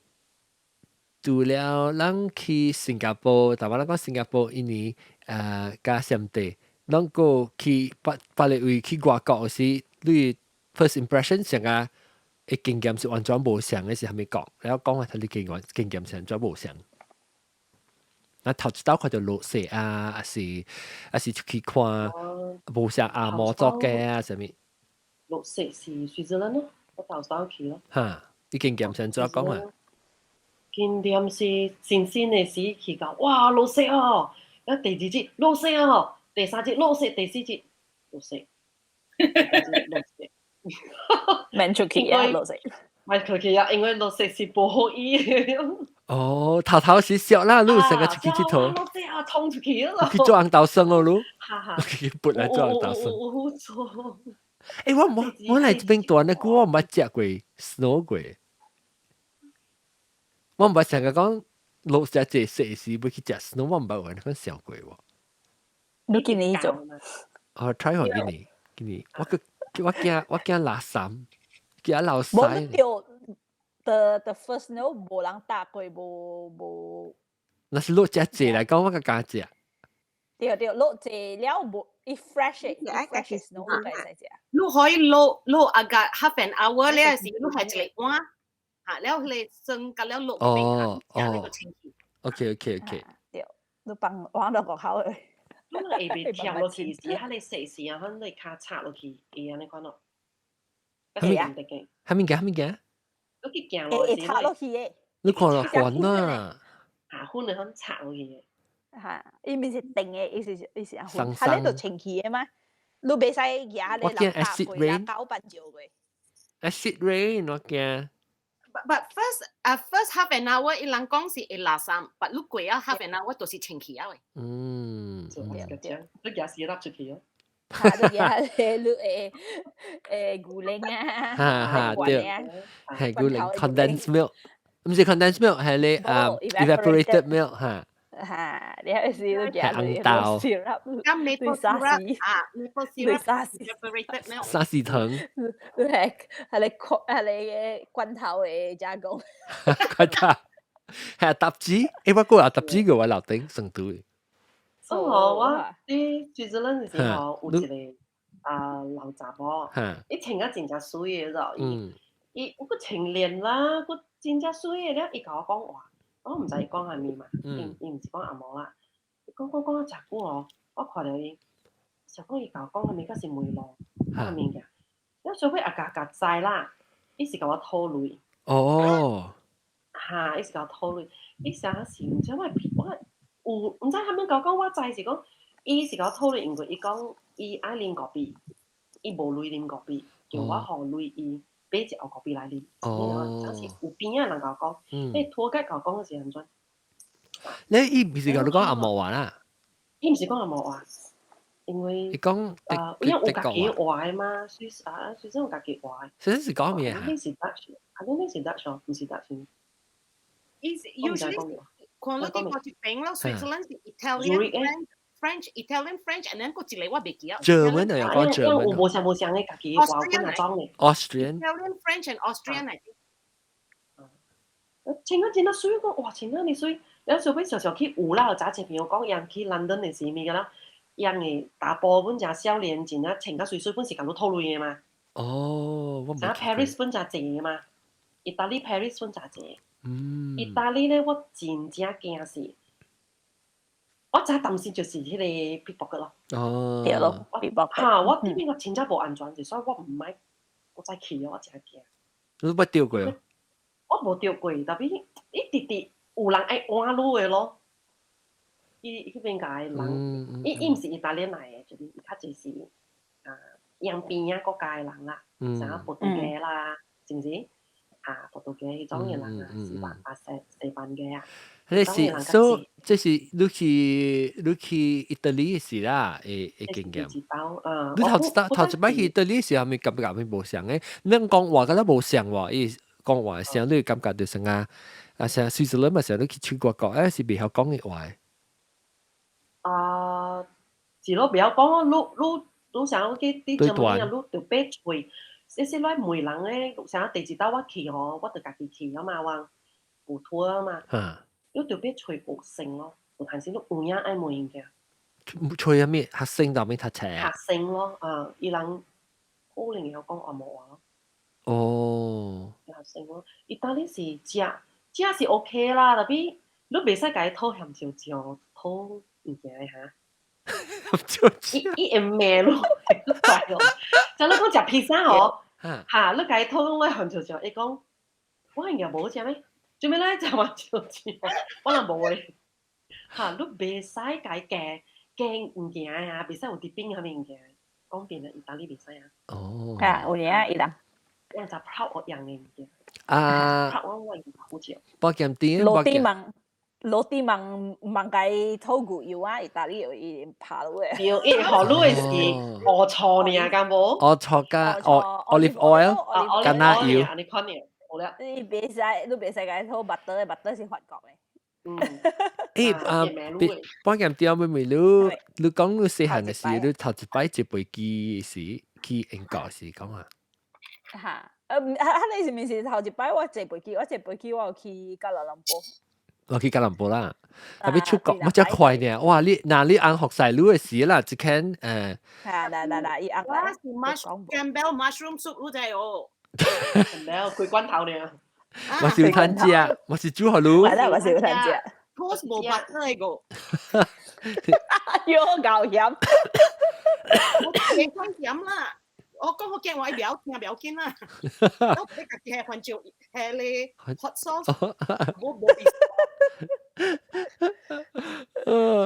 除了咱去新加坡，台灣咱講新加坡印尼佮暹地，咱閣去別別個位去外國時，你 first impression 上啊，的經驗是完全無相的是啥物國？然後講下你經驗經驗是按怎無相？啊，頭一道看著落雪啊，還是還是出去看無相阿摩作家啊，啥物？落雪是瑞士人咯，我頭先去咯。嚇，你經驗上怎講啊？經驗是新鮮的時去到，哇，落雪哦！啊，第二日落雪哦，第三日落雪，第四日落雪，落雪。免出去啊，落雪。免出去啊，因為落雪是無好意。哦，頭頭是笑啦，你成個出去𨑨迌。落雪啊，衝出去咯！去做紅豆酸哦，你。哈哈。去撥來做紅豆酸。有做。欸，我我我來這邊住呢久，我毋捌食過 snow 過。我毋捌成日講落食這雪時欲去食 snow，我毋捌有按呢款想過喎。你今年做？哦，try 予今年，今年我閣我驚我驚垃圾，驚流屎。無你著 the first snow 無人踏過，無無。若是落遮濟來講，我較敢食。對對，落濟了無，伊 fresh 的，伊 fresh snow 你會使食。你可以落落啊個 half an hour 了時，你係一個碗，嚇了佢霜甲了落冰啊，食呢個清氣。 OK。對，你放往落個口的。你會袂跳落去時，彼個雪時啊，彼個跤插落去，會按呢款咯。蝦物蝦物件蝦物件？你去行落會插落去的。你看落懸啊！下粉的款插落去的。嚇，伊毋是定的，伊是伊是啊，佢呢度清氣的嘛，你袂使舉咧人打過，人攪拌椒過。 Acid rain 我驚。 But first 啊 first half an hour 伊人講是會垃圾，but 你過啊 half an hour 就是清氣啊喂。對，你舉絲粒出去哦。嚇，你舉你會會牛奶啊，哈哈對，係牛奶 condensed milk，毋是 condensed milk 係你啊 evaporated milk 嚇。嚇，你係是都舉紅豆，加 maple syrup 啊，maple syrup evaporated milk，沙士糖，係係你係你罐頭的加工。罐頭係搭子，欸我閣有搭子個我樓頂成都的。哦，我佇瑞士人的時候有一個啊老查某，伊穿甲真正媠的，伊伊閣穿練啦，閣真正媠的了，伊共我講話，我毋知伊講啥物嘛，伊伊毋是講紅毛啦，伊講講講啊誠久哦，我看著伊，想講伊共我講啥物，敢是問路，啥物件，了小尾也共共知啦，伊是共我討錢。哦。哈，伊是共我討錢，伊啥是毋知我我有毋知啥物共我講，我知是講，伊是共我討錢，因為伊講伊愛啉咖啡，伊無錢啉咖啡，叫我予錢伊買一盒咖啡來啉。哦。就是有邊仔人共我講，迄 tour guide 共我講的是按怎？你伊毋是共你講紅毛話啦？伊毋是講紅毛話，因為伊講啊，因為有家己話的嘛，瑞啊，瑞士有家己話的。瑞士是講咩啊？你是 Dutch，啊，你是 Dutch 哦，毋是 Dutch。伊是 usually 看你佇佗一邊咯，Switzerland 是 Italian、French、Italian、French，and then 閣一個我袂記啊。 German 啊，又講 German。有無相無相的家己話阮哪種的？Austrian。 Italian、French and Austrian 嚟。穿啊真啊媠，講哇穿啊爾媠，了小尾常常去有啦，早前朋友講，人去倫敦的時物個啦，人的查埔本誠少年，真正穿甲媠媠，本是共你討錢的嘛。哦，我啥 Paris 本誠濟的嘛，意大利 Paris 本誠濟。嗯。意大利咧，我真正驚是，我真擔心就是彼個 pickpocket 咯。哦。對咯，pickpocket。哈，我這邊我真正無安全，所以我毋愛，我再去我真驚。你捌著過？我無著過，但是伊直直有人愛換你的咯。伊彼邊共的人，伊伊毋是意大利來的，就是伊較濟是啊洋邊仔國家的人啦，啥葡萄牙啦，是毋是？啊，葡萄牙彼種的人啊，西班啊西西班牙啊。彼是 so，這是你去你去意大利時啦，會會經驗。你頭一頭一擺去意大利時，係咪感覺係無相的？你講話敢若無相喎，伊講話聲你感覺就是啊，啊像瑞士人嘛，像你去出國國，欸是袂曉講的話。啊，是咯，袂曉講，你你你想去佇這麼你著爬揣，這是來問人咧，啥第一道我去吼，我著家己去啊嘛，我有 tour 啊嘛，你著爬揣學生咯，有陣時你有影愛問物件。揣啥物？學生到尾讀冊啊？學生咯，啊，伊人可能會曉講紅毛話咯。哦。學生咯，意大利是食食是 OK 啦，但是你袂使共伊討鹹椒醬，討物件的哈。伊伊會罵你，怪哦。像你講食披薩吼，嚇，你共伊討論咧番薯醬，伊講我應該無食咩？做咩咧食番薯醬？我人無咧。嚇，你袂使共伊加加物件啊，袂使有啲冰啥物物件。講變啊，意大利袂使啊。哦。嚇，有影伊人。我就 proud 我樣嘅物件。啊。 proud 我我好食。包鹹甜。落地網，落地網網共吐牛油啊！意大利有伊拍落嘅。對，伊予你的是烏醋爾，敢無？烏醋加 olive oil，橄欖油。你看爾，好了。你袂使，你袂使共吐 butter 的，butter 是法國的。嗯。欸啊，半鹹甜妹妹，你你講你細漢的時，你頭一擺坐飛機時去英國時講啊？嚇，啊，你是毋是頭一擺我坐飛機？我坐飛機我有去吉隆坡。我去吉隆坡啦，特別出國，我真快呢！哇，你嗱你翁服侍你的時啦，一間。嚇，嗱嗱嗱，伊翁我是 mushroom Campbell mushroom soup，你知哦？ Campbell 開罐頭呢。我是有趁食，我是煮予你。我是有趁食。 Toast 無 butter 個。喲，夠鹹。我幾款鹹啦。我講福建話不要聽不要緊啦。我你家己係番椒，係咧 hot sauce，無無意思。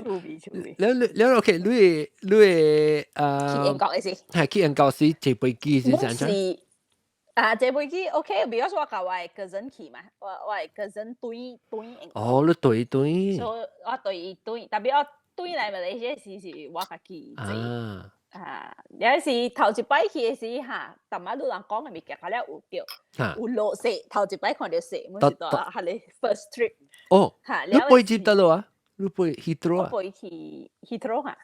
趣味趣味。你你你 OK，你你會去英國的時。係去英國時坐飛機是怎樣？啊，坐飛機 OK，because 我共我的 cousin 去嘛，我我的 cousin 對對英國。哦，你對對。所以我對伊對，特別我對來馬來西亞時是我家己坐。啊，有時頭一擺去的時哈，淡仔你人講的物件，較了有著，有落雪，頭一擺看著雪，阮是蹛彼个 first trip。哦，你飛接得咯啊？你飛 Heathrow 啊？我飛去 Heathrow 哈。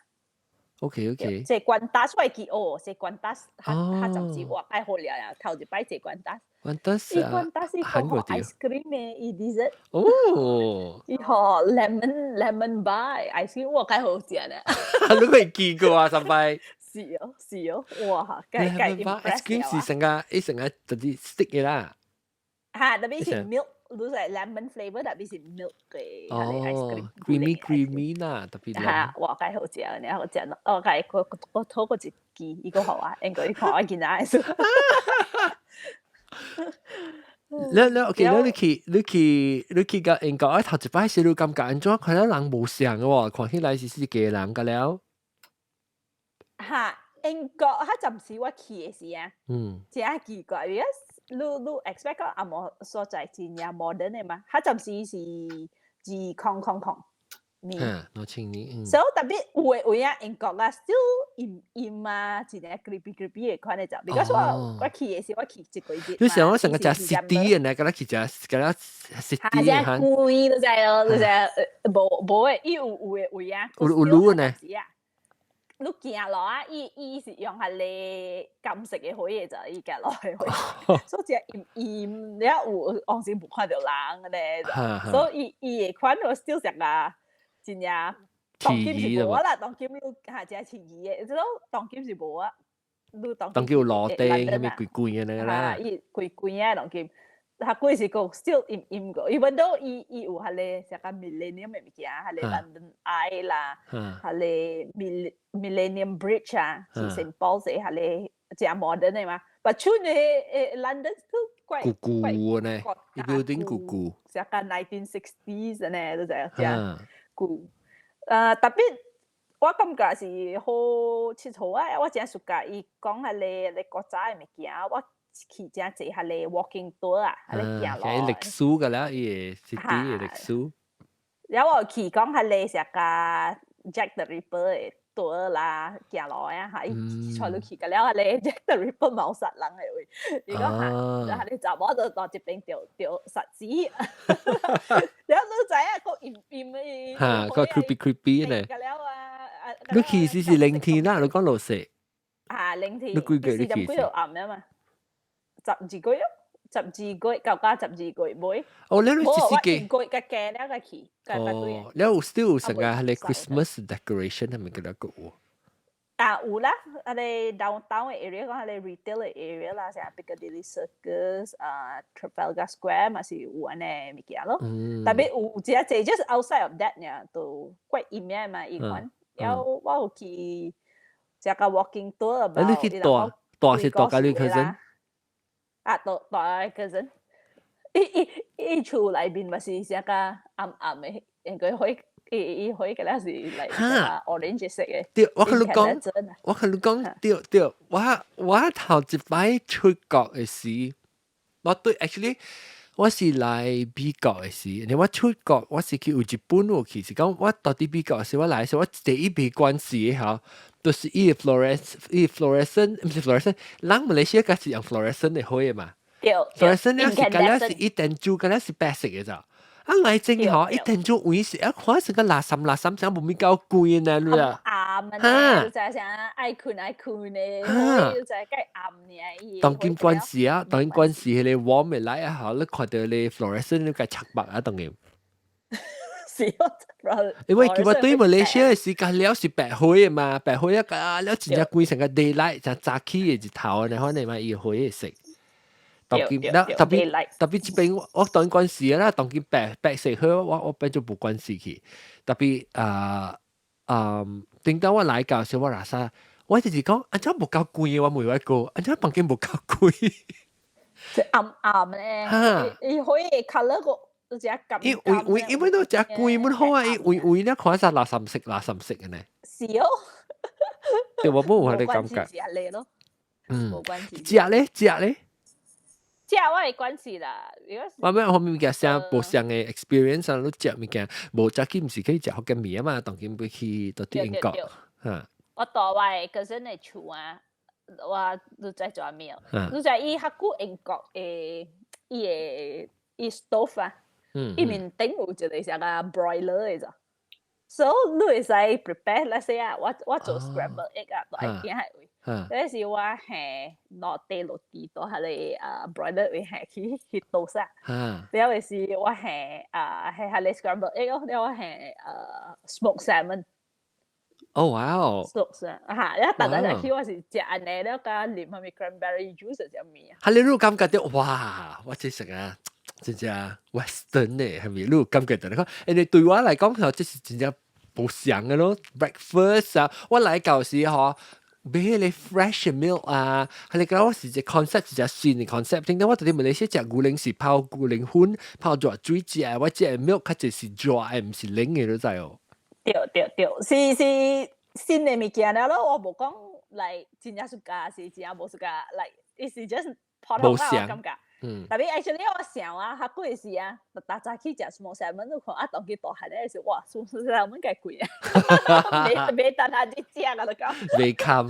OK。坐 Qantas 我會記哦，坐 Qantas，較較暫時我愛好了呀，頭一擺坐 Qantas。 Qantas 伊 Qantas 伊個 ice cream 的，伊 dessert。哦。伊予 lemon bar ice cream，哇，較好食呢。你會記過啊？上擺。是哦，是哦，哇，蓋蓋 ice cream 是成個，伊成個就是 stick 的啦。嚇，特別是 milk，你係 lemon flavor，特別是 milk 嘅哦，creamy creamy 啦，特別。嚇，哇，蓋好食，你好食，哦，蓋我我討過一支，伊個予我，應該伊看我囡仔的。你你 OK，你去你去你去個英國，啊頭一擺時你感覺按怎？看了人無相嘅喎，看起來是是家人個了。嚇，英國較暫時我去的時啊，真奇怪，因為你你 expect 講紅毛所在真正 modern 的嘛，較暫時是2000年。嗯，2000年。所以特別有的位啊，英國啊，still 陰陰啊，真正 creepy creepy 的款的就，because 我我去的時我去一個月。你想我成個食 city 的呢，敢若去食，敢若 city 的哈。貴，你知哦，你知，無無的，伊有有的位啊。有有路呢。你行落啊，伊伊是用彼個金色的火的就伊行落去，所以陰陰了有往時無看著人咧，所以伊伊的款我 still 成個真正當今是無啦，當今你嚇真似伊的，這種當今是無啊，你當當今有路燈，啥物規規的那個啦，伊規規啊當今。較貴是講 still 陰陰個，even though 伊伊有彼個啥個 millennium 的物件，彼個 London Eye 啦，彼個 Millennium Bridge 啊，是 St Paul's 的彼個誠 modern 的嘛，但出的 London 都怪舊舊呢，伊 building 舊舊，啥個 1960s 呢，都知誠舊。特別我感覺是好𨑨迌啊，我誠 suka 伊講彼個咧古早的物件，我去誠濟彼個 walking tour 啊，彼個行路。係歷史㗎啦，伊個 city 的歷史。了我有去講彼個啥個 Jack the Ripper 的 tour 啦，行路啊，嚇，伊帶你去個了，彼個 Jack the Ripper 謀殺人的位，伊講嚇，彼個查某就佇這邊著著殺死。了你知影閣陰陰的。嚇，閣 creepy creepy 呢。了啊，你去時是冷天啦，你講落雪。啊，冷天。你幾月你去？四點幾就暗啊嘛。12月，十二月到到12月尾。哦，你你無，我是一個月較加了才去，較較對。哦，你有 still 有成個彼個 Christmas decoration 係咪叫做有？啊，有啦，彼個 downtown 的 area 講彼個 retail 的 area 啦，像 Piccadilly Circus 啊，Trafalgar Square 嘛是有按呢物件咯。特別有一濟就是 outside of that 爾，都怪陰的嘛，伊款。了我有去食個 walking tour 啊，你去蹛蹛是蹛佮你 cousin？啊，到大個陣，伊伊伊厝內面嘛是啥個暗暗的，應該火伊伊火個了是來 orange 色的。對，我共你講，我共你講，對對，我頭一擺出國的時，我對 actually 我是來美國的時，你我出國我是去有日本有去，是講我到佇美國時，我來時我第一筆關係吼，就是伊 fluorescent，伊 fluorescent 毋是 fluorescent，人馬來西亞較是用 fluorescent 的火的嘛。對，fluorescent 了是敢若是伊電珠，敢若是白色的咋。啊來真吼，伊電珠位是啊，看成個垃圾垃圾，成無物夠貴呢，你啊。暗啊，你知啥愛睏愛睏的，你知計暗爾。當今關係啊，當今關係彼个 warm 的 light 啊，吼，你看著咧 fluorescent 你該插目啊，當然。是哦，因為叫我對馬來西亞的時間了是白火的嘛，白火啊，啊了真正規成個 daylight 就早起的日頭呢，可能嘛伊火的色。當今那特別特別這邊我當關係啦，當今白白色火我變做無關係去。特別啊啊，頂到我來到時我拉薩，我就是講，按怎無夠貴我問我哥，按怎房間無夠貴？是暗暗咧，伊可以 colour 個。都只咁。伊位位因為都食貴滿好啊，伊位位咧看啥垃圾色垃圾色嘅呢？是哦。對，我冇有彼個感覺。食咯。嗯。無關係。食咧，食咧。食我會關係啦。我咩後面物件啥無相的 experience 啊？你食物件無早起毋是去食福建麵啊嘛？當今欲去到佇英國嚇。我蹛我的 cousin 的厝啊，我你知做啥物？你知伊較久英國的伊的伊 stove 啊？伊面頂有一個啥個 broiler 的咋，所以你會使 prepare 那些啊，我做 scramble egg 啊，都愛行彼位。嗰時我係落地落地到彼个啊 broiler 位係去去倒啥，了後是我係啊係彼個 scramble egg 咯，了我係smoked salmon。哦 wow！ smoked salmon 嚇，了逐日入去我是食按呢，了佮啉啥物 cranberry juice 啥物啊。哈你有感覺著哇！我這食啊〜真正 Western 呢，係咪？你有感覺到？你看，因為對我來講，吼，這是真正無相的咯。Breakfast 啊，我來到時吼，買彼個 fresh milk 啊，係你講我是一個 concept，是隻新的 concept。聽到我佇馬來西亞食牛奶是泡牛奶粉，泡熱水食，我食 milk 較濟是熱的，毋是冷的，你知哦？對對對，是是新的物件了咯，我無講來真正 suka，是真正無 suka，like 伊是 just 普通啊，我感覺。特別 actually 我想啊，較貴時啊，逐早起食 smoked salmon，你看啊，當佢大漢咧時，哇，smoked salmon 計貴啊，未未等下啲食啊，就講。未堪。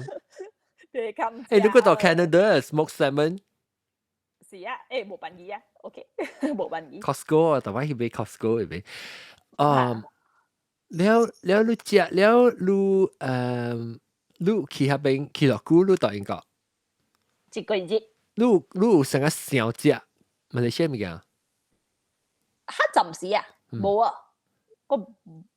未堪。欸，你過到 Canada smoked salmon？是啊，欸，無便宜啊，OK，無便宜。 Costco 啊，逐擺去買 Costco 去買。啊，了了你食了你你去彼邊去偌久？你到英國？一個月。你你有啥個想食馬來西亞物件？較暫時啊，無啊，我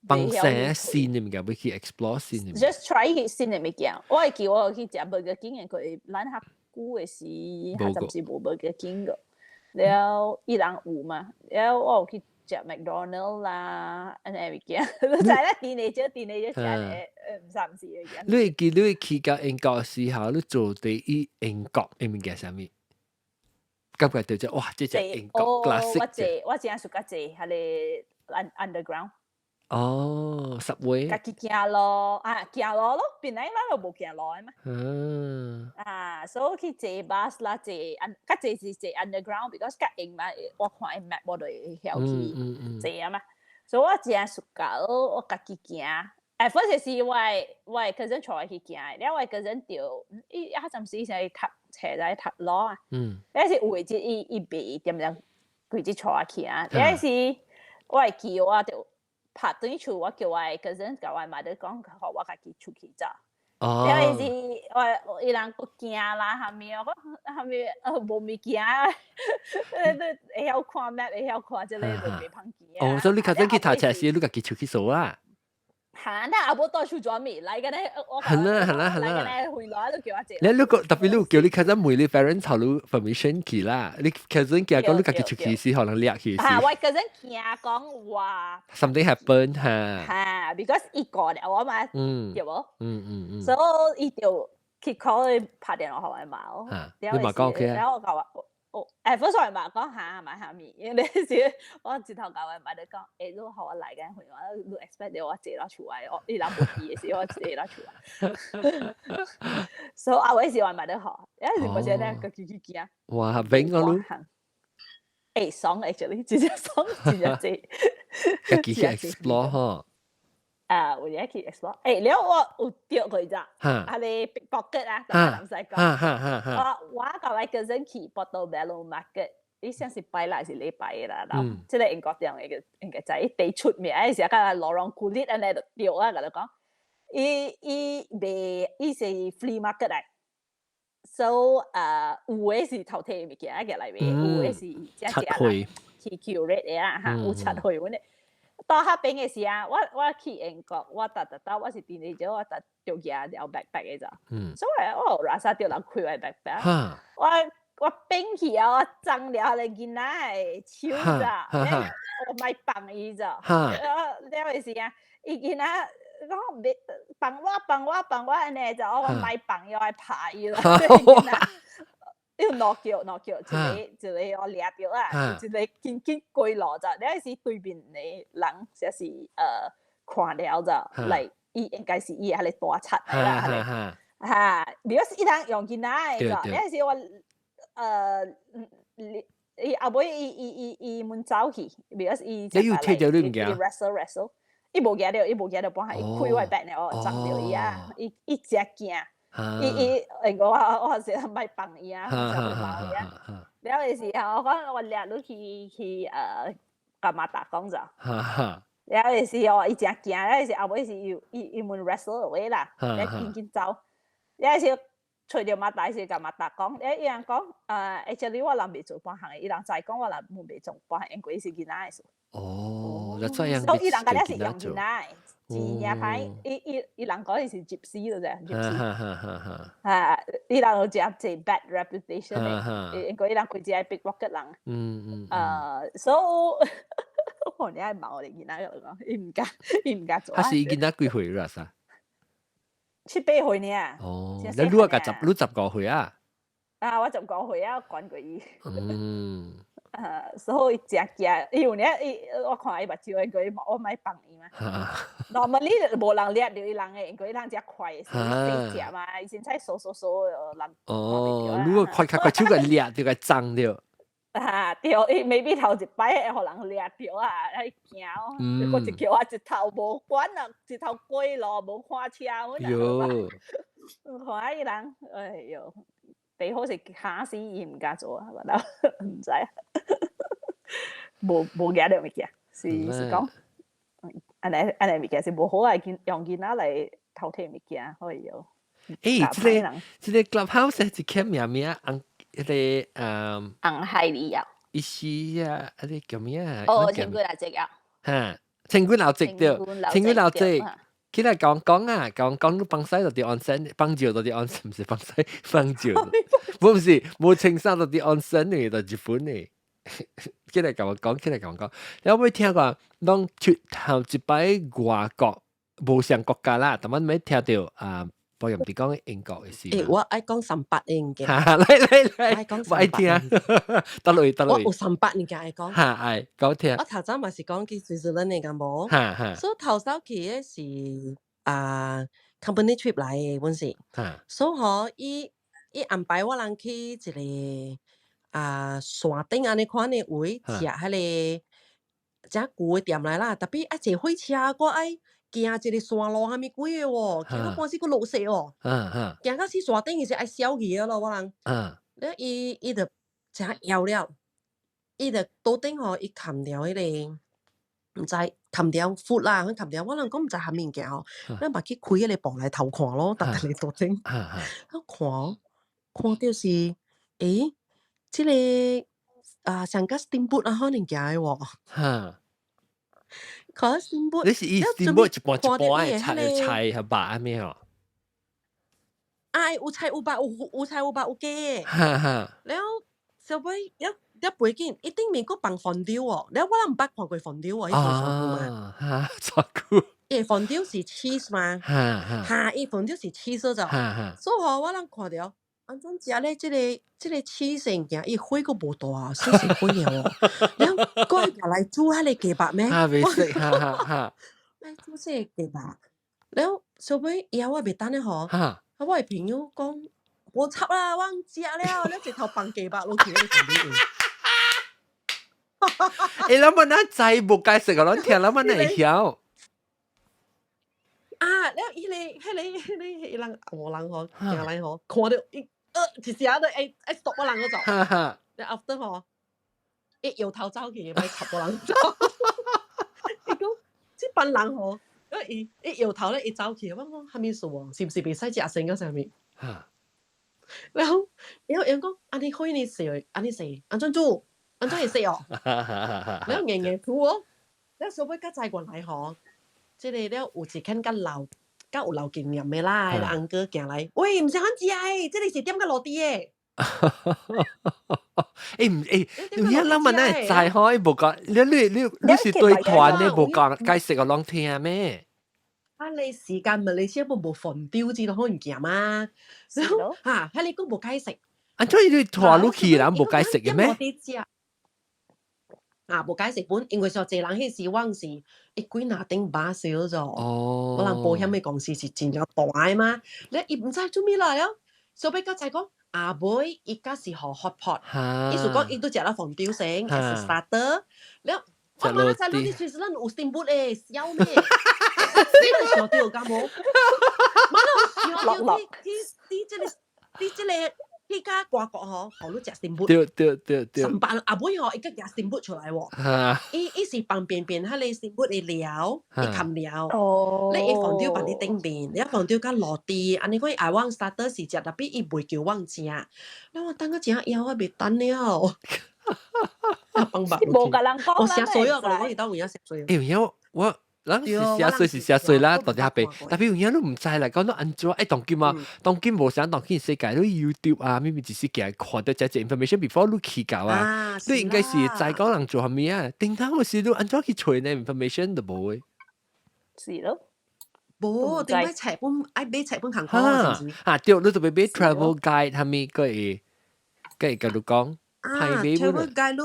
幫生新的物件，欲去 explore 新的物件。 Just try 去新的物件。我會記我有去食 Burger King 的，佢咱較久的時，較暫時無 Burger King 個。了伊人有嘛？了我有去食 McDonald 啦，按呢物件。你知啦，teenager teenager 食的，毋三毋四的物件。你會記你會去到英國時候，你做第一英國的物件啥物？感覺到這哇，這隻英國 classic。我坐我真 suka 坐彼个 underground。哦，subway。家己行路啊，行路咯，本來咱就無行路的嘛。啊，所以去坐 bus 啦，坐較濟是坐 underground，because 較閒嘛，我看伊 map 我就會曉去坐啊嘛。所以我真 suka，我家己行。At first 是我的 cousin 帶我去行，了我 cousin 就伊啊暫時是讀冊來讀 law 啊。但是有一日伊伊袂恬恬規日帶我去啊，了是我會記我就拍轉厝，我叫我的 cousin 共我媽講，予我家己出去走。了伊是我伊人閣驚啦，啥物我講啥物無物件，你會曉看 map，會曉看這個就袂芳驚。哦，所以你較早去讀冊時，你家己出去踅啊？嚇！那阿母到處轉面來個咧，我係啦係啦係啦，來個咧回來都叫我坐。你你個特別你有叫你較早問你 parents 予你 permission 去啦，你 cousin 驚講你家己出去時可能掠去。嚇！我 cousin 驚講話。 Something happen 嚇。嚇！Because 伊過了我嘛，對無？嗯嗯嗯。所以伊就去 call 拍電話予我媽。嚇！你媽講 OK 啊？然後我講話，我 at first 我嘛講嚇買下面，因為時我一頭教我媽就講，欸，你予我來間會，我你 expect 到我坐落厝內，我你人無佇的時，我坐落厝內。所以後尾時我嘛咧學，有時我時咧個去去行。哇，變個你。欸，爽 actually，真正爽，真正濟。家己去 explore 嗬。啊，有嘢去 explore。欸，了我有著過咋？啊，你 pickpocket 啊，就唔使講。我我共我 cousin 去 Portobello Market，伊像是拜六是禮拜啦，然後這個英國中個應該知，伊第出名的時候，甲 Lorong Kulit 按呢就著啊，共你講，伊伊賣伊是 flea market 來，so 有的是偷提物件入來賣，有的是正正來去 curate 的啊，哈，有插貨阮的。到彼邊的時啊，我去英國，我逐逐兜我是 teenager，我逐著舉條 backpack 的咋，所以我有 rasa 著人開我 backpack，我變去啊，我髒了個囡仔的手咋，我莫放伊咋，了了的時啊，伊囡仔講袂放我放我放我按呢就我莫放伊，我愛拍伊啦。伊兩腳兩腳，一個一個我掠著啊，一個緊緊過路咋，了時對面的人就是看了咋，來伊應該是伊彼個大賊來啦，哈，because 伊人用囡仔的咋，了時我伊後尾伊伊伊伊門走去，because 伊你有提著你物件？wrestle wrestle，伊無舉著，伊無舉著半下，伊開我 bag 呢，我髒著伊啊，伊伊真驚。伊伊，我我是莫放伊啊，放伊啊。了的時候，我講我掠你去去共媽打講咋。了的時候，伊真驚，了的時後尾是伊伊伊問 wrestle 位啦，了緊緊走。了時揣著媽打時，共媽打講，了伊人講，actually 我人袂做半項的，伊人知講我人袂做半項，因為伊是囡仔的事。哦，就這樣。所以伊人敢若是用囡仔的。真正歹，伊伊伊人講伊是 gypsy 就啫，gypsy。啊，伊人有真濟 bad reputation 的，因為伊人規只愛 pickpocket 人。所以我你愛毛的囡仔講，伊毋敢，伊毋敢做。他是囡仔幾歲啦？啥？七八歲爾。哦，你愈啊十，愈15歲啊？啊，我15歲啊，懸過伊。所以真驚，因為呢，伊我看伊目睭，因為我莫放伊嘛。Normally 無人掠著伊人的，因為伊人真快，細隻嘛，伊凊彩掃掃掃人。哦，如果快較快手共掠就共髒著。啊，對，伊 maybe 頭一擺會予人掠著啊，伊驚。我一叫我一頭無管啊，一頭過路無看車。喲。看伊人，哎喲，最好是嚇死伊毋敢做啊，毋知。無無舉著物件，是是講，按呢按呢物件是無好啊，用囡仔來偷提物件，哎喲。欸，這個這個 Clubhouse 一個名名，紅彼個紅海里啊。伊是啊，彼個叫咩啊？哦，千軍老賊啊。哈，千軍老賊對，千軍老賊。起來講講啊，講講你放屎就佇 onsen，放尿就佇 onsen，毋是放屎，放尿。無毋是，無穿衫就佇 onsen 的，就日本的。起來共我講，起來共我講。你有冇聽過？攏出頭一擺外國無相國家啦，但阮欲聽著啊，保險佇講英國的事。欸，我愛講三八的物件。來來來，愛講我愛聽。得落得落。我有三八物件愛講。哈，愛講聽。我頭早嘛是講去瑞士輪的敢無？哈哈。所以頭首去的是啊 company trip 來的，阮是。所以吼，伊伊安排我人去一個啊山頂按呢款的位食彼個遮舊的店來啦，特別愛坐火車，我愛行一個山路啥物鬼的喎，行到半死閣落雪哦，行到去山頂時愛消去了咯，我人。了伊伊就誠枵了，伊就桌頂吼，伊崁著彼個毋知崁著 food 啦，崁著我人講毋知啥物物件吼，咱嘛去開彼個布來偷看咯，逐個桌頂，我看看著是，欸，這個啊像個 steamboat 啊款物件的喎。看 steamboat，你是伊 steamboat 一半一半的菜菜和肉按呢吼？啊，有菜有肉有有菜有肉有雞。了後尾了了背景，伊頂面閣放 fondue 哦，了我人毋捌看過 fondue 哦，彼個山菇嘛。哈，山菇。伊 fondue 是 cheese 嘛？哈，伊 fondue 是 cheese 就。所以吼，我人看著，按怎食咧？這個起司物件，伊火閣無大，細細火爾哦。了，閣愛來煮彼個雞肉咩？哈，袂識，哈哈哈。來煮這個雞肉，了，收尾以後我袂等咧吼。啊，我的朋友講，無插啦，我毋食了，你一頭放雞肉落去。欸，咱們那知無解釋個，咱聽咱們會曉。啊，了，彼個人黃人吼，行來吼，看著伊，一時都會會 stop 我人嗰走。了 after 吼，伊搖頭走去，莫插我人走。伊講，這班人吼，伊搖頭咧，伊走去，我講啥物事哦？是毋是袂使食生個啥物？然後伊講，按呢可以食，按呢食，按怎煮？按怎會食哦？了硬硬吐哦。了收尾才知原來吼，這個了有一間較老、較有老經驗的啦，翁哥行來，喂，毋是很食的，這個是點較落地的。欸毋欸，有影咱們會知吼，伊無講，你是對團的無講解釋個攏聽咩？啊，你時間馬來西亞無防丟這種物件嘛？然後嚇，彼個閣無解釋。按怎伊團你去人無解釋的咩？啊，無解釋本，因為上濟人彼時我是伊幾若頂巴士咗，我人保險的公司是真正大的嘛，你伊毋知做咩來了，收尾才知講阿妹伊敢是予 hot pot，意思講伊都食了鳳丟先，as a starter，了我媽知你其實咱有 steamboat 的，痟咩？你想著敢無？媽都想著去這個去這個。去甲外國吼，予你食 steamboat。對對對對。上班阿妹吼，伊閣夾 steamboat 出來喎。伊是放便便，彼個 steamboat 的料，伊含料。你伊放掉放佇頂面，你放掉較落地，按呢講伊愛阮 starter 是食，但伊袂叫阮食。那我等個真枵，我袂等了。放肉。無共人講，我寫衰啊！我講伊當有影寫衰。欸，有影我。咱是寫衰是寫衰啦，大家白，但係有影你毋知啦，講到按怎？欸，當今啊，當今無啥，當今世界你 YouTube 啊，明明只是驚看著這隻 information before 你去到啊，你應該是知講人做啥物啊？頂頭有時你按怎去揣呢 information 都無的。是咯。無，頂擺冊本愛買冊本工課是毋是？啊，對，你特別買 travel guide，啥物閣會共你講。啊，travel guide 你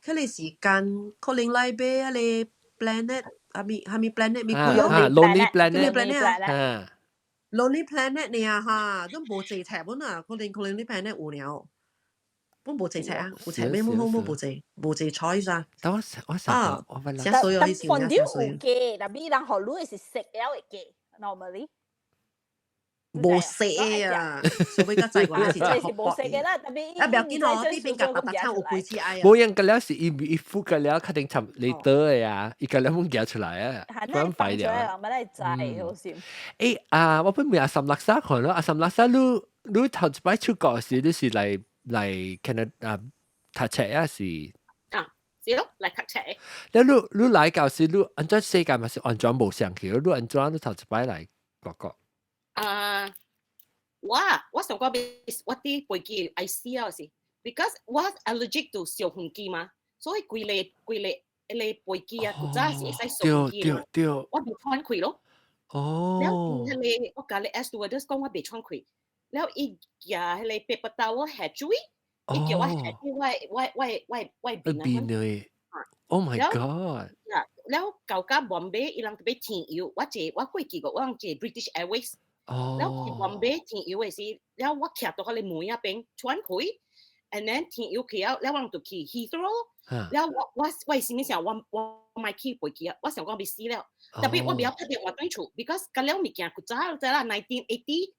彼個時間可能來買彼個 planet。啥物啥物 planet 物幾哦？Lonely Planet 啊，Lonely Planet 呢啊哈，都無濟冊本啊，可能 Lonely Planet 有了，本無濟冊啊，有冊咩冇冇冇無濟，無濟 choice 啊。但我我啊，我寫所有但飯店有加，但係人予你是食了會加，normally。無食啊，所以較知原來是食無食嘅啦，特別啊，不要緊哦，呢邊夾白餐有幾次愛啊。無用個了是伊伊付個了，確定差你倒的啊，伊個了滿夾出來啊，關廢了。人咪來知好笑。欸啊，我本問阿三垃圾看咯，阿三垃圾你頭一擺出國時，你是來 Canada 啊讀冊啊是？啊，是咯，來讀冊。了你來到時，你按怎世界嘛是完全無相去，你按怎你頭一擺來外國？啊，我上個我佇飛機愛死啊是，because 我 allergic to 小飛機嘛，所以規個飛機啊，古早是會使小飛機嘛，我袂喘氣咯。了彼個我共你 stewardess 講我袂喘氣，了伊舉彼個 paper towel 下水，伊叫我下我面啊。Oh my god！了到甲 Bombay，伊人特別添油，我坐我過記過，我坐 British Airways。了去 Bombay 添油的時，了我徛佇彼個門仔邊喘氣，and then 添油去了，了我就去 Heathrow。了我心裡想，我莫去飛機啊，我想講欲死了，特別我袂曉拍電話轉厝，because 甲了物件古早知啦，1980，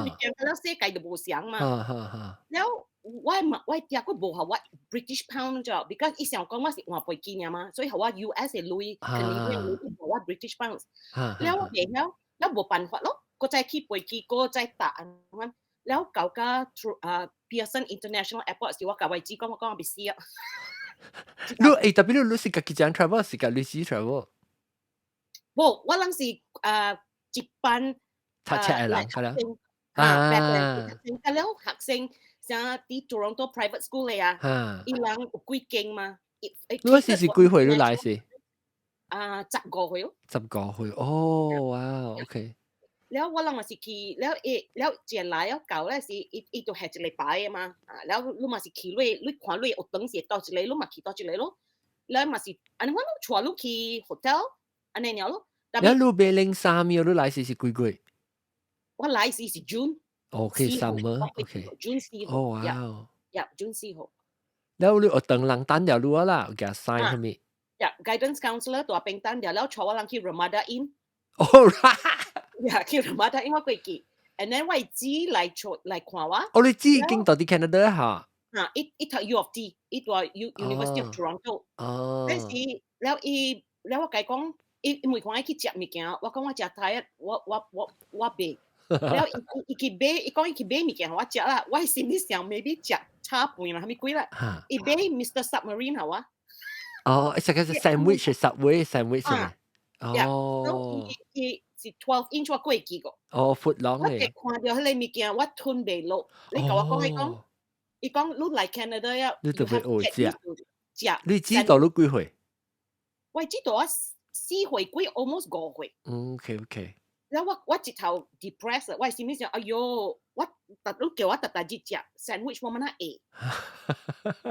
物件甲了世界就無相嘛。了我嘛我爹閣無予我 British pound 咗，because 伊想講我是換飛機爾嘛，所以予我 US 的鐳，肯定會予我 British pounds。了我袂曉，了無辦法咯。閣再去飛機，閣再搭按怎，了到甲啊 Pearson International Airport 時，我共我姊講，我講我欲死啊！你欸，特別你是家己一人 travel，是共律師 travel？無，我人是一班讀冊的人，係啦。啊，學生，了學生，像佇 Toronto private school 的啊，伊人有幾間嘛？你嗰時是幾歲你來時？啊，15歲哦。15歲，哦，哇，OK。了我人嘛是去，了伊了一來了到咧是伊伊就下一禮拜的嘛，啊，了你嘛是去你你看你學堂是佗一个，你嘛去佗一个咯，了嘛是按呢我攏帶你去 hotel，按呢爾咯。了你買03秒，你來時是幾月？我來時是 June。 OK，summer，OK。 June 4號。哦，哇。 Yeah，June 4號。了你學堂人等了你啦，給 sign 啥物？ Yeah，guidance counselor 大邊等了了，帶我人去 Ramada Inn。哦， Yeah，去 Ramada Inn 我過去，and then 我姊來坐來看我。哦，你姊已經到佇 Canada 嚇？啊，伊伊讀 U of T，伊讀 U University of Toronto。哦。但是了伊了我共伊講，伊伊問看愛去食物件，我講我食太我我我我袂。了伊伊去買，伊講伊去買物件予我食啦，我心裡想 maybe 食炒飯嘛，啥物鬼啦？伊買 Mr. Submarine 予我。哦，食個 sandwich Subway sandwich。哦。伊伊是 12 inch 我過記個。哦，闊朗我一看著彼个物件，我吞袂落。你共我講，伊講，伊講你來 Canada 呀，你特別學食。食。你知道你幾歲？我知道我4歲幾，almost 5歲。 OK。然後我我一頭 depressed，我心裡想，哎喲，我逐你叫我逐逐日食 sandwich，我嘛哪會？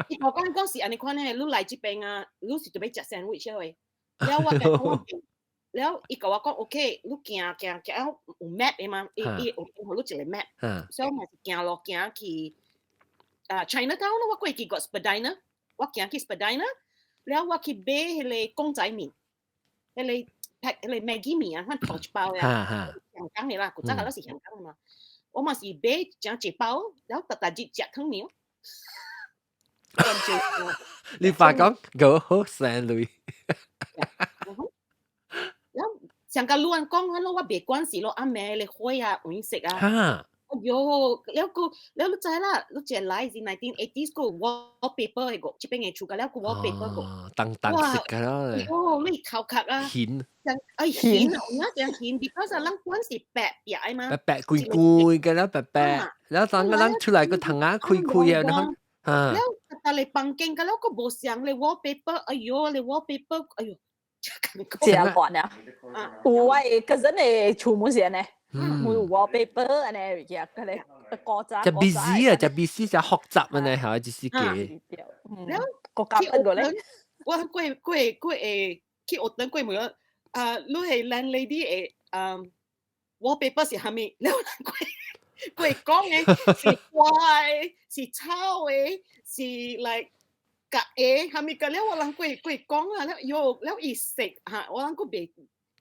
伊我講講是按呢款的，你來這邊啊，你是著欲食 sandwich 的。了我共講，了伊共我講 OK，你行行行有 map 的嘛？伊伊有予你一個 map，所以我嘛是行路行去啊 Chinatown 咯，我過去個 Spadina，我行去 Spadina，了我去買彼個公仔麵，彼個 pack 彼個 Maggi 麵啊，款大一包啊，香港的啦，古早個攏是香港的嘛。我嘛是買誠濟包，然後逐逐日食湯麵。你發講夠好生類。然後上個路人講啊，我袂慣勢咯，暗暝咧火啊，黃色啊。哎喲，了個了你知啦，你一來是 1980s 個 wallpaper 的個，這邊的厝個了個 wallpaper 個。當當色個咯。哦，你頭殼啊。顯。哎顯啊，有影真顯，because 咱管是白壁的嘛。白白規規個了白白，然後當個咱出來個窗仔開開啊，然後。啊。了，逐個房間個了個無相咧 wallpaper，哎喲，咧 wallpaper，哎喲。真慣啊！有我 cousin 的厝門是按呢，有 wallpaper 按呢物件，佢咧古早。就 busy 啊，就 busy 就複雜按呢嚇，就是個。了，國家不過咧，我過過過會去學堂過問啊，你係 landlady 的嗯 wallpaper 是啥物？了過過講的是花的，是草的，是 like 角的，啥物個了？我人過過講啊，了喲，了伊色嚇，我人閣袂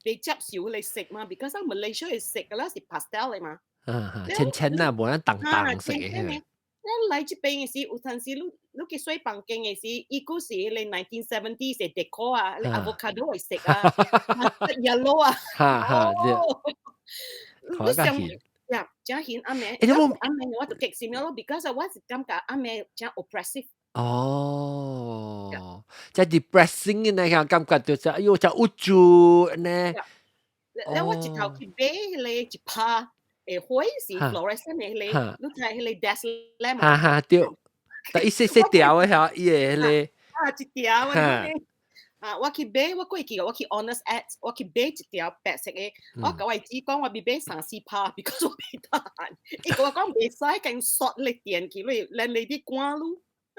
袂接受彼色嘛，because Malaysia 的色個了是 pastel 的嘛。啊，淺淺啊，無咱淡淡色的。了來這邊的時，有陣時你你去洗房間的時，伊閣是彼個 1970s 的 decor 啊，avocado 的色啊，yellow 啊。哈哈，對。你想呀，真顯暗暝，暗暝我就激心了咯，because 我是感覺暗暝真 oppressive。哦，即係 depressing 嘅那個感覺就是，哎喲，真鬱住呢。了我一頭去買彼個一拍的火是 fluorescent 的彼個，你知彼個 desk lamp。哈哈，對，但伊細細條的嚇，伊個彼個。啊，一條啊！啊，我去買，我過去我去 Honest Ads，我去買一條白色的，我共我姊講我欲買三四拍，because 我袂得閒。伊共我講袂使，共刷咧電去，你 landlady 趕你。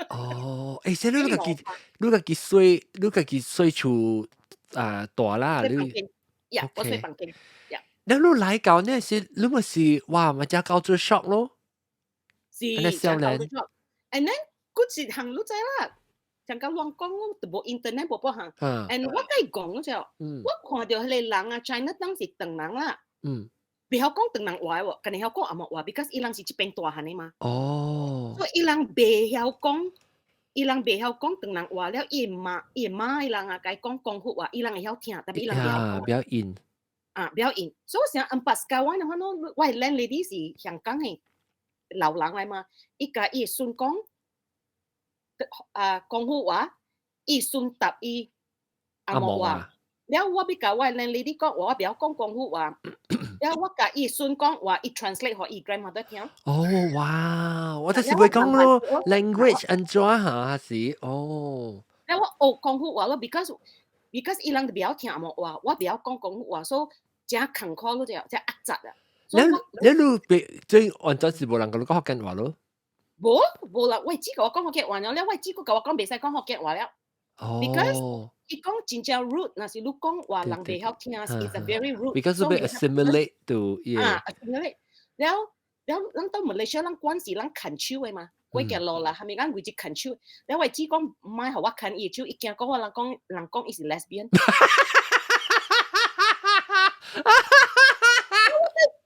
哦，欸，這你家己，你家己洗，你家己洗厝啊大啦，你。 Yeah，我洗房間。Yeah。那你來到那時，你咪是哇，嘛真 culture shock 咯。是，真 culture shock。And then，閣一項你知啦，像甲亂講，我都無 internet 無半項。And 我共伊講就，我看著彼個人啊，Chinatown 是唐人啦。袂曉講唐人話喎，家己曉講紅毛話，because 伊人是這邊大漢的嘛。所以伊人袂曉講，伊人袂曉講唐人話了，伊媽伊媽伊人啊，共伊講廣府話，伊人會曉聽，但伊人袂曉講。比較硬。啊，比較硬。所以我想 Empat Sekawan 的話，我 landlady 是香港的老人來嘛，伊共伊孫講啊廣府話，伊孫答伊紅毛話。了我欲共我 landlady 講話，我袂曉講廣府話。了我共伊孫講話，伊 translate 予伊 grandmother 聽。哦，哇！我就是會講咯，language 按怎嚇是哦。了我學廣府話咯，because 伊人就袂曉聽紅毛話，我袂曉講廣府話，所以誠艱苦咯，就真壓雜啊。你你你別即按照是無人共你講福建話咯？無無啦，我姊共我講福建話了，了我姊閣共我講袂使講福建話了。Because 伊講真正 rude，若是你講話人袂曉聽，it's a very rude。 Because 欲 assimilate to 啊，assimilate 了了，咱到馬來西亞，咱慣是咱牽手的嘛，過行路啦，係咪咱規直牽手？了我姊講莫予我牽伊的手，伊驚講我人講人講伊是 lesbian。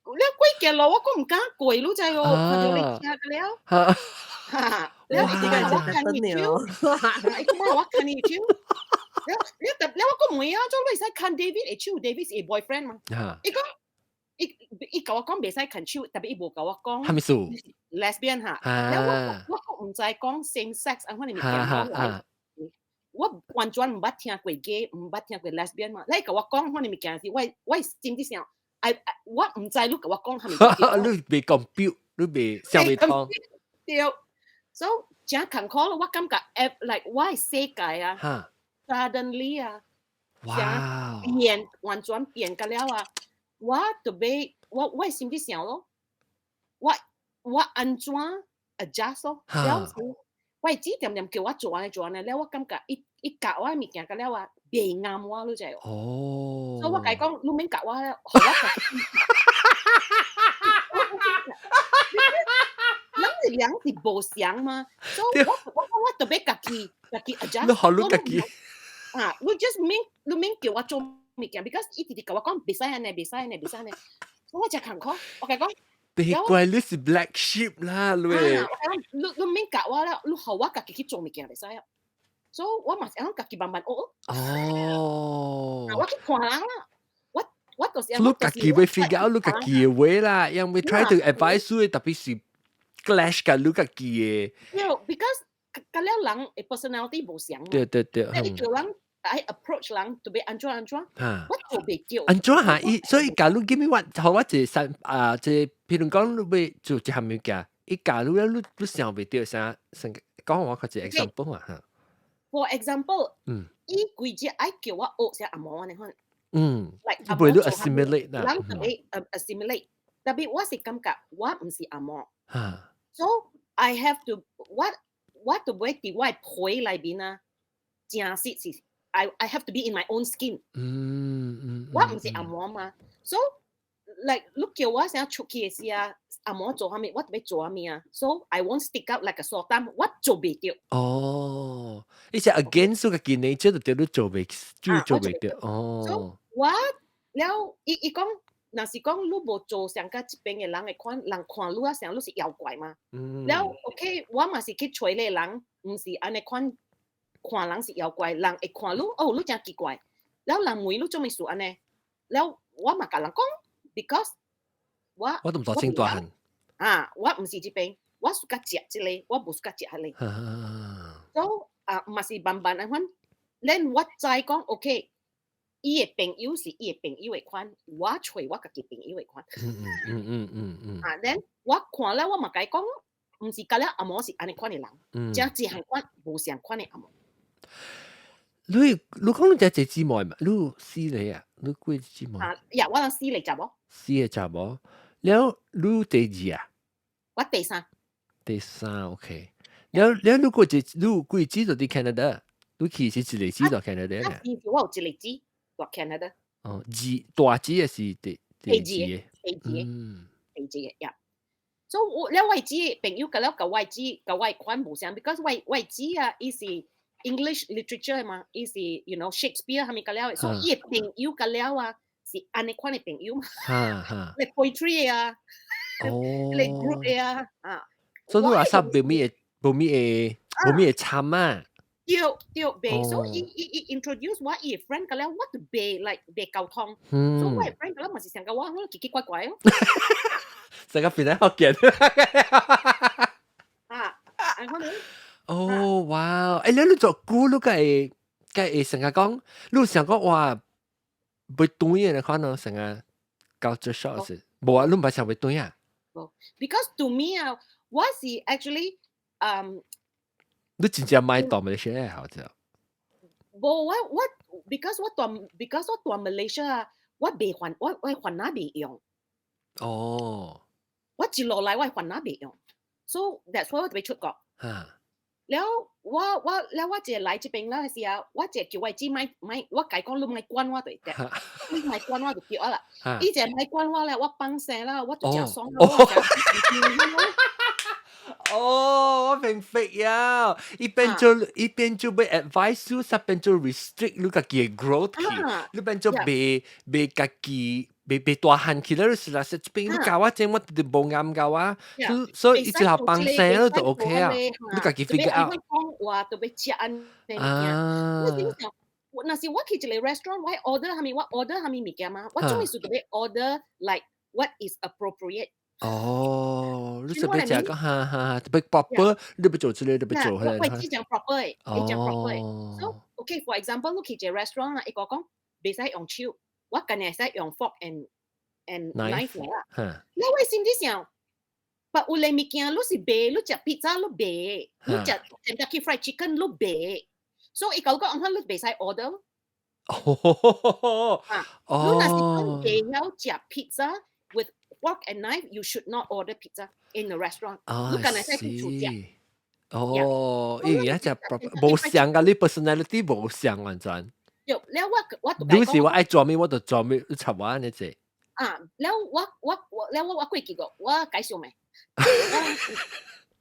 了過行路，我講毋敢過，你知哦，看著你聽個了。哈，了伊講我牽伊手，伊講莫予我牽伊手。了了特了我講問啊，做你會使牽 David 的手，David 是伊 boyfriend 嘛？伊講伊伊共我講袂使牽手，特別伊無共我講。啥物事？lesbian 哈。了我我閣毋知講 same sex 按款的物件講。我完全毋捌聽過 gay，毋捌聽過 lesbian 嘛。你共我講款的物件時，我我心裡想，哎，我毋知你共我講啥物。你袂 compute，你袂想袂通。對，所以誠艱苦咯。我感覺，like 我的世界啊，suddenly 啊，哇，變完全變個了啊！我特別，我我的心裡想咯，我我按怎 adjust 咯？了我姊恬恬叫我做按呢做按呢，了我感覺伊伊教我的物件個了啊，袂啱我，你知無？哦。所以我共伊講，你免教我了，予我家己。人是人是無相嘛，所以我我我特別家己家己 adjust。你予你家己。啊，你 just 免你免叫我做物件，because 伊直直共我講袂使按呢，袂使按呢，袂使按呢，我誠艱苦，我共伊講。別怪你是 black sheep 啦，你。啊，我講你你免教我了，你予我家己去做物件會使啊。所以我嘛是按家己慢慢學。哦。我去看人啦，我我就是你家己會 figure out 你家己的話啦，因為 try to advise 你，特別是 clash 佮你家己的。對，because 佮了人的 personality 無相。對對對。你叫人愛 approach 人，特別按怎按怎，我做袂著。按怎哈？伊所以假如 give me 我，予我一個三啊，這譬如講你欲做一項物件，伊假如你你想袂著啥，先講我較一個 example 啊哈。 For example，伊規日愛叫我學啥紅毛按呢款。，like 袂你 assimilate 啦。人特別 assimilate，特別我是感覺我毋是紅毛。So I have to 我我就欲佇我的皮內面啊，誠實是 I have to be in my own skin。我毋是紅毛嘛，so like 你叫我啥出去的時啊，紅毛做啥物，我就欲做啥物啊，so I won't stick out like a sore thumb，我做袂著。哦，你是 against 個 nature 就對你做袂，就做袂著。哦。 So 我了，伊伊講，若是講你無做像佮這邊的人的款，人看你啊，像你是妖怪嘛。了 OK，我嘛是去揣咧人，毋是按呢款看人是妖怪，人會看你，哦，你誠奇怪。了人問你做啥物事按呢？了我嘛共人講，because 我我都毋知清大漢。啊，我毋是這邊，我 suka 食這個，我無 suka 食彼個。所以啊，嘛是慢慢按款，咱我知講 OK。伊的朋友是伊的朋友的款，我揣我家己朋友的款。啊，then 我看了我嘛共伊講，毋是佮了紅毛是按呢款的人，誠一項款無相款的紅毛。你你講你這一姊妹嘛？你四個啊？你幾個姊妹？啊，呀，我人四個查某。四個查某，了你第二啊？我第三。第三，OK。了了，你過一你幾姊就佇 Canada？你去是一個姊就 Canada 啊？是，我有一個姊。佇 Canada。哦，二大姊的是第第二個，第二個，第二個呀。所以我了我姊朋友佮了佮我姊佮我款無相，because 我我姊啊，伊是 English literature 嘛，伊是 Shakespeare 啥物佮了，所以伊的朋友佮了啊，是按呢款的朋友嘛。咧 poetry 啊，咧 group 的啊，啊。所以你話說無物會無物會無物會參啊？對對，袂，所以伊伊伊 introduce 我伊的 friend 個了，我就袂 like 袂溝通，所以我的 friend 個了嘛是想講我奇奇怪怪哦。成個變得福建。啊，按呢。哦，哇！欸，你你做久，你敢會敢會成日講，你想講哇，欲轉的可能成個 culture shock 是，無啊，你毋捌想欲轉啊？無，because to me 啊，我是 actually，你真正買蹛馬來西亞好似。無，我我 because 我蹛 because 我蹛 Malaysia 啊，我袂還我我番仔袂用。哦。我一落來我煩惱袂用，so that's why 我特別出國。了我了我一來這邊啦時啊，我一叫我姊莫莫，我共伊講你莫管我就對，你莫管我就對啦。伊一莫管我咧，我放聲啦，我就誠爽啦，我誠哦，我明白呀！一邊做一邊做欲 advise 你，一邊做 restrict 你家己的 growth 去，你變做袂袂家己袂袂大漢去了，你是啦，這邊你教我這我就無啱教我，所以一直放聲你就 OK 啊，你家己 figure out。講話特別食按呢物件。我若是我去一個 restaurant，我 order 啥物，我 order 啥物物件嘛，我總是特別 order like what is appropriate。哦，你特別食個哈哈，特別 proper，你欲做這個，你欲做彼個。我只講 proper 的，伊講 proper 的。So okay，for example，你去一個 restaurant 啦，伊個講袂使用手，我今日會使用 fork and knife 啦。你我心裡想，但有個物件你是賣，你食 pizza 你賣，你食 Kentucky Fried Chicken 你賣，所以伊講講，你袂使 order。哦。啊，你若是講袂曉食 pizza with fork and knife, you should not order pizza in the restaurant。哦，你敢會使去厝食。哦，因為一隻無相㗎，你 personality 無相完全。對，了我你是我愛做咩我就做咩，你插我按呢隻。啊，了我了我過記個，我介紹未？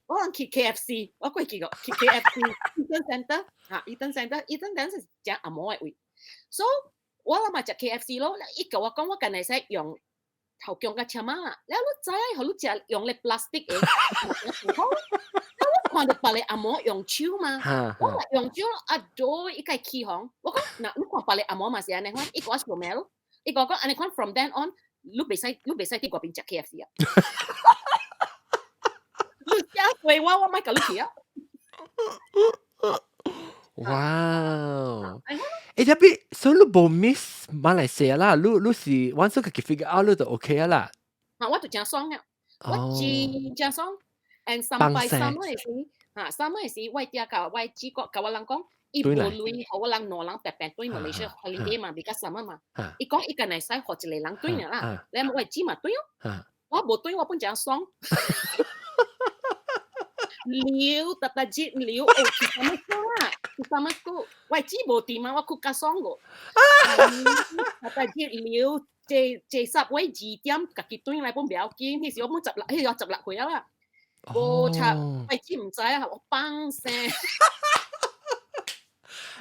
我去 KFC，我過記個去 KFC Eaton Centre 嚇，Eaton Centre，Eaton Centre 是食紅毛的位，所以我嘛食 KFC 咯。伊共我講，我敢會使用頭強共鉗仔啦，了你知影，予你食用咧 plastic 的，我看著別个紅毛用手嘛，我話用手啊，做伊共起哄，我講若你看別个紅毛嘛是按呢款，伊共我笑咩咯？伊共我講按呢款 from then on，你袂使佇外邊食 KFC 啊！你食過我，我莫共你去啊！哇！欸，tapi 所以你無 miss 馬來西亞啦，你是 once 家己 figure out 你就 OK 啦。啊，我就誠爽啊！我真誠爽，and 三拜三的時，嚇三的時，我爹共我姊講，共我人講，伊無鐳，予我人兩人白白轉馬來西亞 holiday 嘛，比較什麼嘛。伊講伊敢會使予一個人轉爾啦，咧我姊嘛轉哦，我無轉，我本誠爽。溜特特節溜，哦，去什麼school 啦？去什麼 school？我姊無佇嘛，我哭較爽個。特特節溜，坐坐十位2點，家己轉來本袂要緊。彼時我本16，彼時我16歲啊啦。無插，我姊毋知啊，我放聲。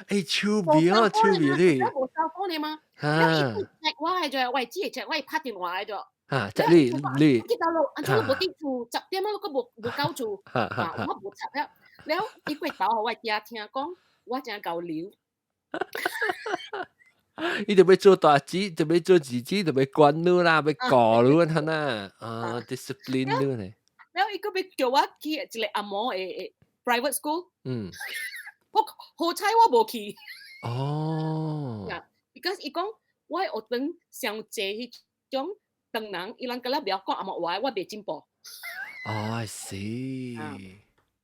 欸，趣味哦，趣味咧。無收工的嗎？了伊 check 我的就，我姊會 check 我會拍電話的就。嚇，即你你。去到路，按怎你無佇厝？10點啊，你閣無無到厝。啊，我無插了。了，伊過頭予我爹聽講，我誠𠢕留。伊就欲做大姊，就欲做姊姊，就欲管你啦，欲教你按怎啊，discipline 你呢。了，伊閣欲叫我去一個紅毛的 private school。我好彩我無去。哦。 Because 伊講我學堂上濟彼種唐人，伊人敢若袂曉講紅毛話，我袂進步。哦，是。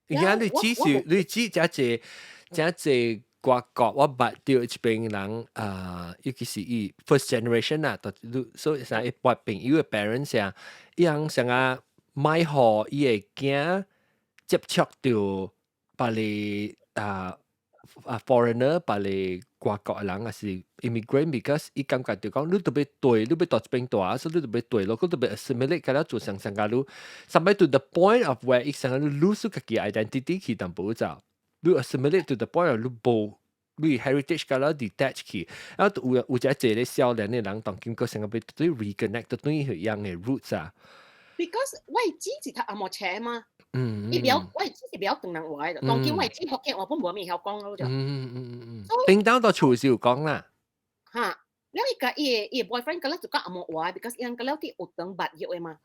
而家你只是你只誠濟誠濟外國，我捌著一邊人啊，尤其是伊 first generation 啊，就所以啥伊捌朋友的 parents 啊，伊人想啊，莫予伊的囝接觸著別个啊啊 foreigner，別個外國的人，抑是 immigrant，because 伊感覺就講你特別對，你欲佇這邊蹛，所以你特別對咯，佢特別 assimilate，佮了做相相共你，somebody to the point of where 伊想你 lose 家己 identity 去淡薄走，你 assimilate to the point of 你無你 heritage 佮了 detach 去，啊有有一個咧少年的人當經過成個欲對 reconnect 對彼樣的 roots 啊。 Because 我姊是讀紅毛冊嘛。伊袂曉，我姊是袂曉唐人話的，當今我姊福建話本無物曉講咯就。叮當到厝是有講啦。嚇，了伊共伊的 boyfriend 佮了就講紅毛話，because 伊人佮了佇學堂捌約的嘛。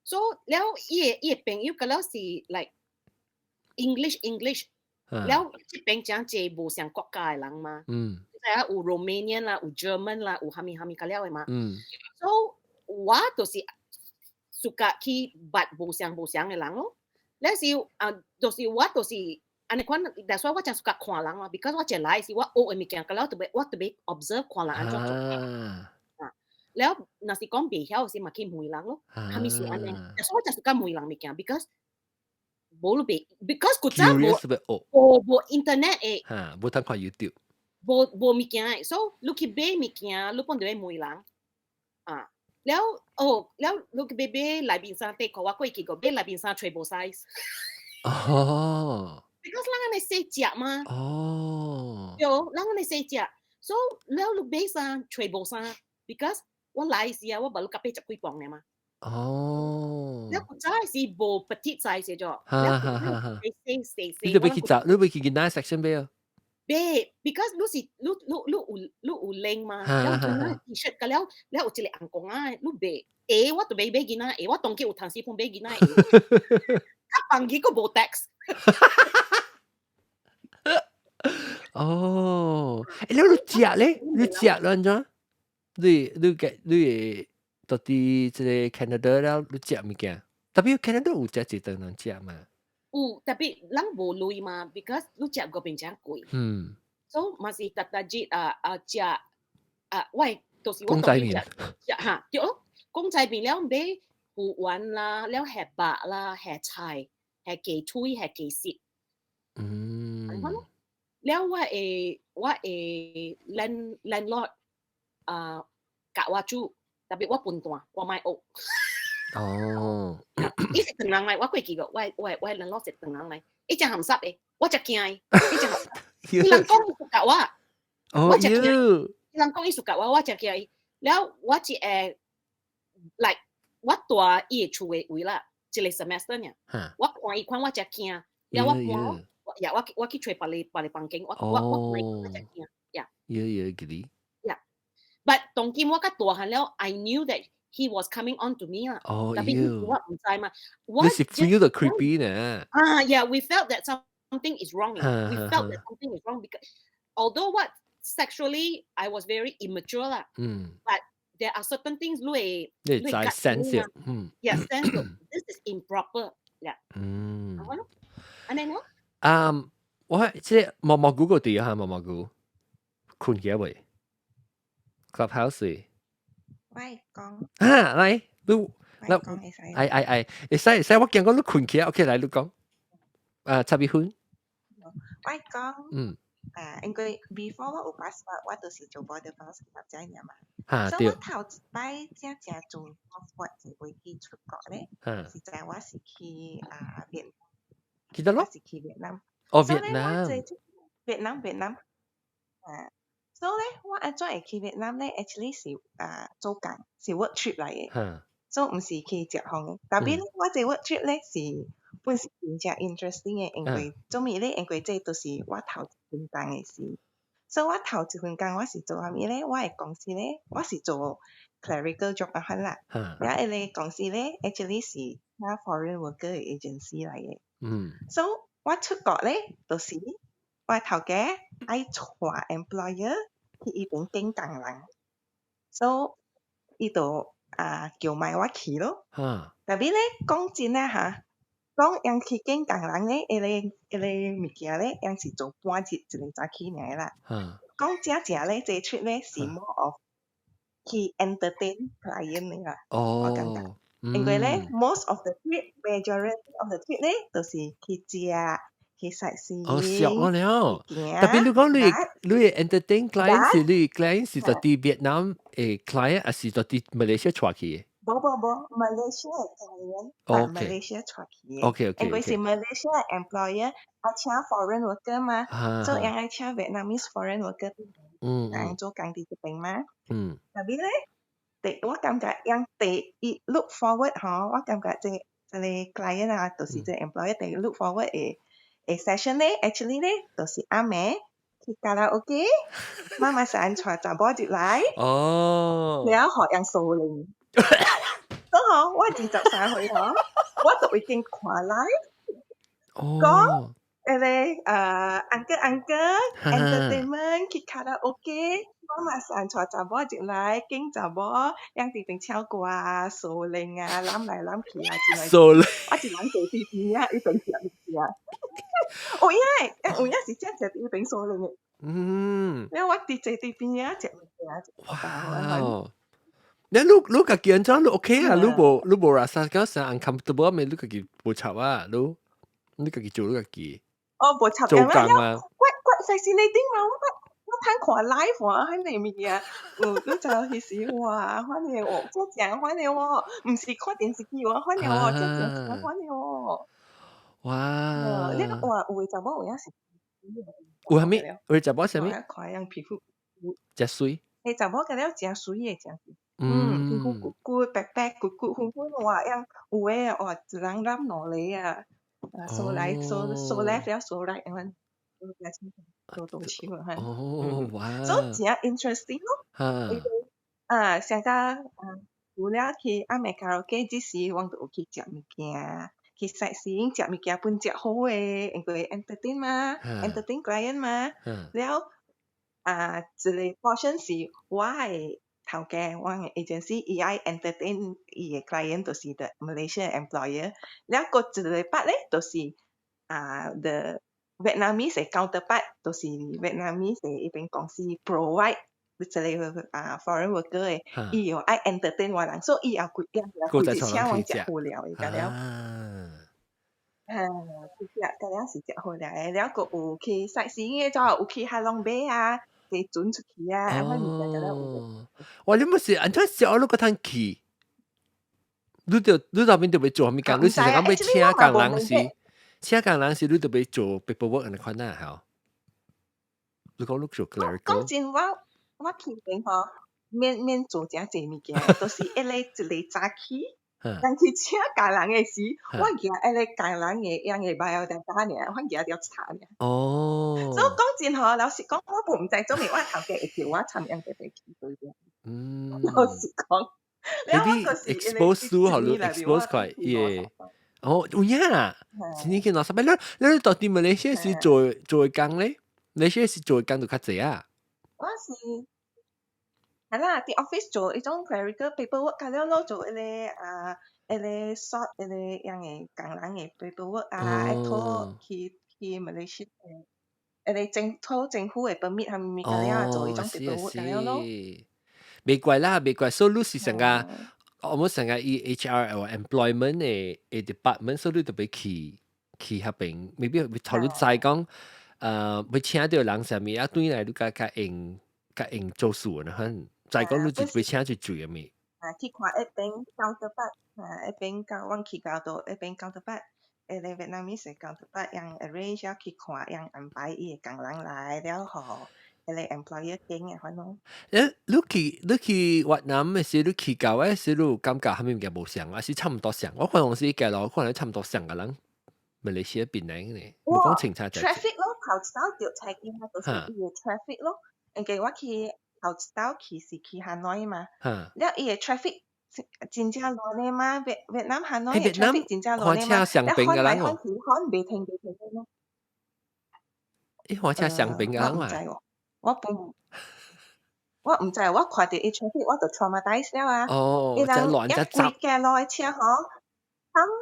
所以了伊的朋友佮了是 like English English，了這邊誠濟無相國家的人嘛。知影有 Romanian 啦，有 German 啦，有啥物啥物佮了的嘛。所以我就是 suka 去捌無相無相的人咯。了是啊，就是我就是按呢款，但所以我誠 suka 看人嘛，because 我一來是我學的物件，佮了特別我特別 observe 看人按怎做。啊，了若是講袂曉時嘛去問人咯，係咪是按呢？所以我就是講問人物件，because 無你袂，because 古早無無無 internet 的，嚇，無通看 YouTube，無無物件的，所以你去買物件，你本著欲問人啊。了哦，了你去買買內面衫底褲，我過去過買內面衫揣無 size。哦。 Because 人按呢細隻嘛。哦。對，人按呢細隻，所以了你買衫揣無衫，because 我來時啊，我無你甲80幾磅爾嘛。哦。了古早是無 petite size 咗，哈哈哈哈。細細細。你都欲去找，你欲去囡仔 section 買啊？買，because 你是你你你有你有領嘛，了囡仔 T-shirt 甲了了有一個紅公仔，你買，鞋我就買買囡仔鞋，我當今有趁時本買囡仔鞋，較便宜閣無 tax。哦，欸，你食咧？你食按怎？你你嘅你會到佇這个 Canada 了，你食物件？特別 Canada 有食一頓人食嘛？有，特別人無鐳嘛，because 你食個變誠貴。所以嘛是逐逐日啊啊食啊，我就是我公仔麵食嚇對咯，公仔麵了買魚丸啦，了下肉啦，下菜，下雞腿，下雞翅。了我的 landlord 啊教我煮，特別我分段，我莫學。哦。伊是唐人來，我過記個，我 landlord 是唐人來，伊誠鹹濕的，我誠驚伊，伊誠鹹濕。伊人講伊 suka 我，我誠驚。伊人講伊 suka 我，我誠驚伊。了我一會，like 我蹛伊的厝的位啦，一個 semester 爾。我看伊款我誠驚，了我搬，呀，我去揣別個房間，我看伊我誠驚，呀。呀呀，記得。呀，but 當今我較大漢了，I knew that he was coming on to me 啦。哦，特別我毋知嘛。你是 feel the creepy 呢？啊，yeah，we felt that something is wrong. We felt that something is wrong because although what sexually I was very immature 啦，but there are certain things 你會你會 sense 嗯，yeah sense this is improper, yeah。按呢咯。啊，我這個毛毛菇個地哈，毛毛菇困起未？Clubhouse。喂，講。啊，來，你，來講會使。哎哎哎，會使會使，我驚講你困起來，OK，來你講。啊，插一分。我講。啊，因為 before 我有 passport，我就是做 border crossing 入遮爾嘛。哈，所以我頭一擺正正做 passport 是會去出國咧，是在我是去啊越南。記得咯。我是去越南。哦，越南。越南越南。啊，所以咧，我按怎會去越南咧？actually 是啊做工，是 work trip 來的。所以毋是去食風的。特別咧，我這 work trip 咧是本是真正 interesting 的，因為做物咧？因為這都是我頭一份工的事。所以我頭一份工我是做啥物咧？我的公司咧，我是做 clerical job 啊款啦。了彼个公司咧，actually 是請 foreign worker 的 agency 來的。所以我出國咧，就是我頭家愛帶 employer 去伊邊見工人，所以伊就啊叫埋我去咯。特別咧講真啊哈，講𪜶去見工人咧，彼個彼個物件咧，𪜶是做半日一個早起爾啦。講正正咧，這 trip 咧是 more of 去 entertain client 的啦。我感覺。因為咧，most of the trip，majority of the trip 咧，就是去食。去 sightseeing。哦，熟我了。特別你講你 entertain client 是你 client 是佇佇越南的 client，還是佇佇馬來西亞帶去的？無無無，馬來西亞 client，把馬來西亞帶去的。 因為是馬來西亞 employer 愛請 foreign worker 嘛，所以愛請 Vietnamese foreign worker 人做工佇這邊嘛。特別咧，我感覺𪜶第一 look forward 吼，我感覺這個 client 啊，就是這 employer 第 look forward 的 session 咧，actually 咧，就是暗暝去卡拉 OK，媽媽桑帶查某入來，了予𪜶相認。所以吼，我23歲吼，我就已經看來，講彼个uncle uncle entertainment 去卡拉 OK，媽媽桑帶查某入來，見查某，𪜶佇邊唱歌啊、相認啊、攬來攬去啊，之類。相認。我一人坐佇邊仔，伊邊食物件。有影的，有影是正正佇彼邊相認的。了我佇坐佇邊仔食物件。哇！你家己按怎你 OK 啊？你無 rasa 講成 uncomfortable 咩？你家己無插啊？你家己做你家己。哦，無插做工啊。 Quite fascinating 嘛！我睇看 live 啊，彼個物件，有你就彼時哇，反正哦，這正反正哦，毋是看電視機喎，反正哦，這正正反正哦。哇！你哇，有的查某有影是。有啥物？有的查某啥物？看樣皮膚。誠媠。彼查某甲了誠媠的，誠嗯，皮膚骨骨白白骨骨粉粉哇，樣有的哇，一人染兩個啊，啊，so 來 so so left 了 so right 按呢，都都手啊，哦，哇！所以真 interesting 咯。啊，上個啊，除了去暗暝卡拉 OK 這時，阮就有去食物件，去 sightseeing 食物件本食好的，因為 entertain 嘛，entertain client 嘛，了啊，一個 portion 是我的頭家，我的 agency 伊愛 entertain 伊的 client 就是 the Malaysia employer，了閣一個 part 咧，就是啊 the Vietnamese 的 counterpart，就是 Vietnamese 的彼邊公司 provide 一個啊 foreign worker 的，伊又愛 entertain 我人，所以伊也規定規日請阮食好料的，甲了。哈，去食，甲了是食好料的，了閣有去 sightseeing 的，就有去哈龍尾啊，坐船出去啊，按呢物件甲了有。哇！你毋是按怎食你閣通去？你就邊就欲做啥物工？你是講欲請工人是？請工人是你就欲做 paperwork 按呢款啊？吼？你講你做 clerical？講真，我去邊吼，免做誠濟物件，就是一個一個早起，但去請工人的時，我舉彼個工人的樣的 biodata 爾，我舉條查爾。所以講真吼，老實講，我嘛毋知做啥物，我頭家會叫我參樣個去對對。老實講。你 expose 到予你 expose 佢耶。哦，有影啊！真正去攞十你到底馬來西亞是做工咧？馬來西亞是做工就較濟啊？我是係啦，佇 office 做彼種 clerical paperwork，甲了咯做彼個啊，彼個 sort 彼個樣的工人的 paperwork 啊，愛討去馬來西亞彼個討政府的 permit 啥物物甲了做彼種 paperwork 甲了咯。袂怪啦，袂怪，所以你是成個，我們成個以 HR 或 employment 的 department，所以你就欲去彼邊，maybe 頭你知講，欲請著人啥物啊，轉來你較用做事呢，很知講你就欲請就做啥物。啊，去看彼邊 counterpart，啊，彼邊交阮去到佗彼邊 counterpart，彼個 Vietnamese counterpart 樣 arrange 了去看，樣安排伊的工人來了，予彼個 employer 揀的款咯。你去越南的時，你去到的時，你有感覺啥物物件無相，還是差毋多相？我看當時街路看來差毋多相個人，馬來西亞檳城呢，無講清楚。 traffic 咯，頭一道著車經啊，就是伊的 traffic 咯。因為我去頭一道去是去河內嘛，了伊的 traffic 真正亂的嘛，越南河內的 traffic 真正亂的嘛，了換來換去換袂停袂停的咯。伊換車雙爿的人嘛？我本我毋知，我看著伊 traffic 我就 traumatise 了啊！哦，伊人一規街路的車吼，come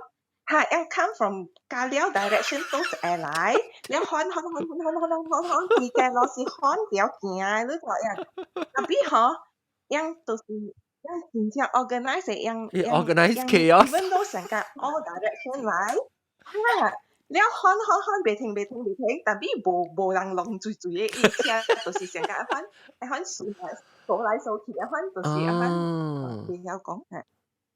哈，一 come from 加了 direction 都是會來，了換換換換換換換換，規街路是換條行的，你知影？tapi 吼，樣就是樣真正 organize 樣樣 organize chaos， even though 成個 all direction 來，哈。了換換換袂停袂停袂停，tapi 無人弄水水的，伊車就是成個按款按款數來數來數去，按款就是按款袂曉講啊。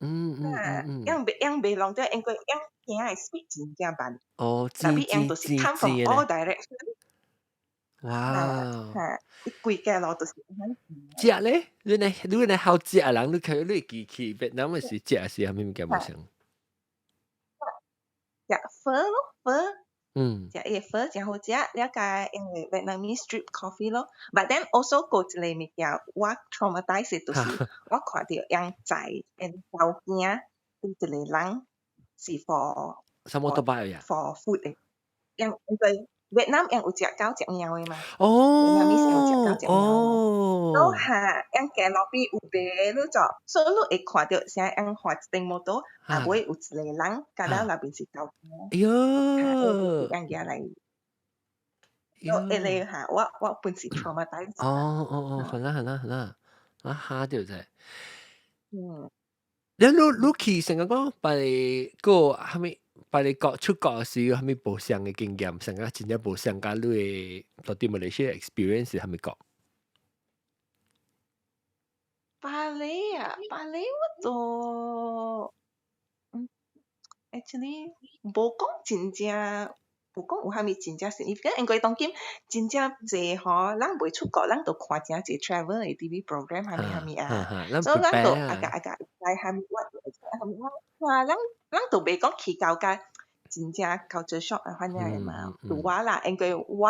樣袂樣袂弄著，因為樣行的 speed 真正慢。但是樣就是 come from all direction。哇！哈，伊規街路就是按款。食咧，你呢好食人，你可你記去越南的時食是啥物物件無相？食粉咯，粉，食伊个粉誠好食，了解因為 Vietnamese drip coffee 咯。But then also 閣一個物件，我 traumatise 的就是我看著𪜶載𪜶狗囝對一個人是 for 啥物都擺呀 for food 的，𪜶因為越南𪜶有食狗食貓的嘛，哦 Vietnamese 有食狗食貓嘛，所以哈，𪜶街路邊有賣你做，所以你會看著啥𪜶駛一頂摩托，後尾有一個人，甲了內面是狗囝，哎喲，𪜶舉來，所以彼個哈，我本是 traumatise。哦哦哦，好啦好啦好啦，啊哈對不對？你去成個講，別個蝦米，別個國出國時有蝦米無相嘅經驗，成個真正無相佮你的到佇馬來西亞 experience 是蝦米國？巴厘啊，巴厘我做，actually 無講真正，無講有蝦米真正 significant，因為當今真正濟吼，咱袂出國，咱就看誠濟 travel 的 TV program 蝦米蝦米啊，所以咱就啊個啊個知蝦米我蝦米我，哇，咱就袂講去到甲真正 culture shock 啊，反正的嘛，對我啦，因為我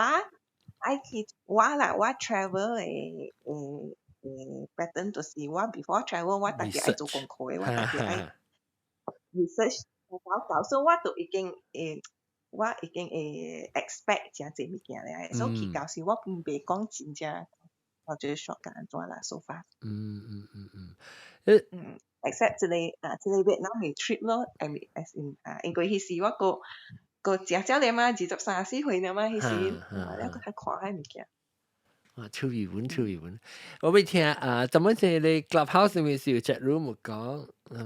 愛去我啦，我 travel 的 pattern 就是我 before travel 我家己愛做功課的，我家己愛 research 搞搞，所以我就已經我已經會 expect 誠濟物件咧，所以去到時我袂講真正culture shock 甲按怎啦，so far。except 這個啊，這個越南的 trip 咯，I mean as in 啊，因為彼時我閣閣誠少年嘛，23、4歲爾嘛，彼時，了閣較看彼物件。啊，趣味本，趣味本。我欲聽啊，怎麼說咧？Clubhouse 裡面是有 chat room 講，有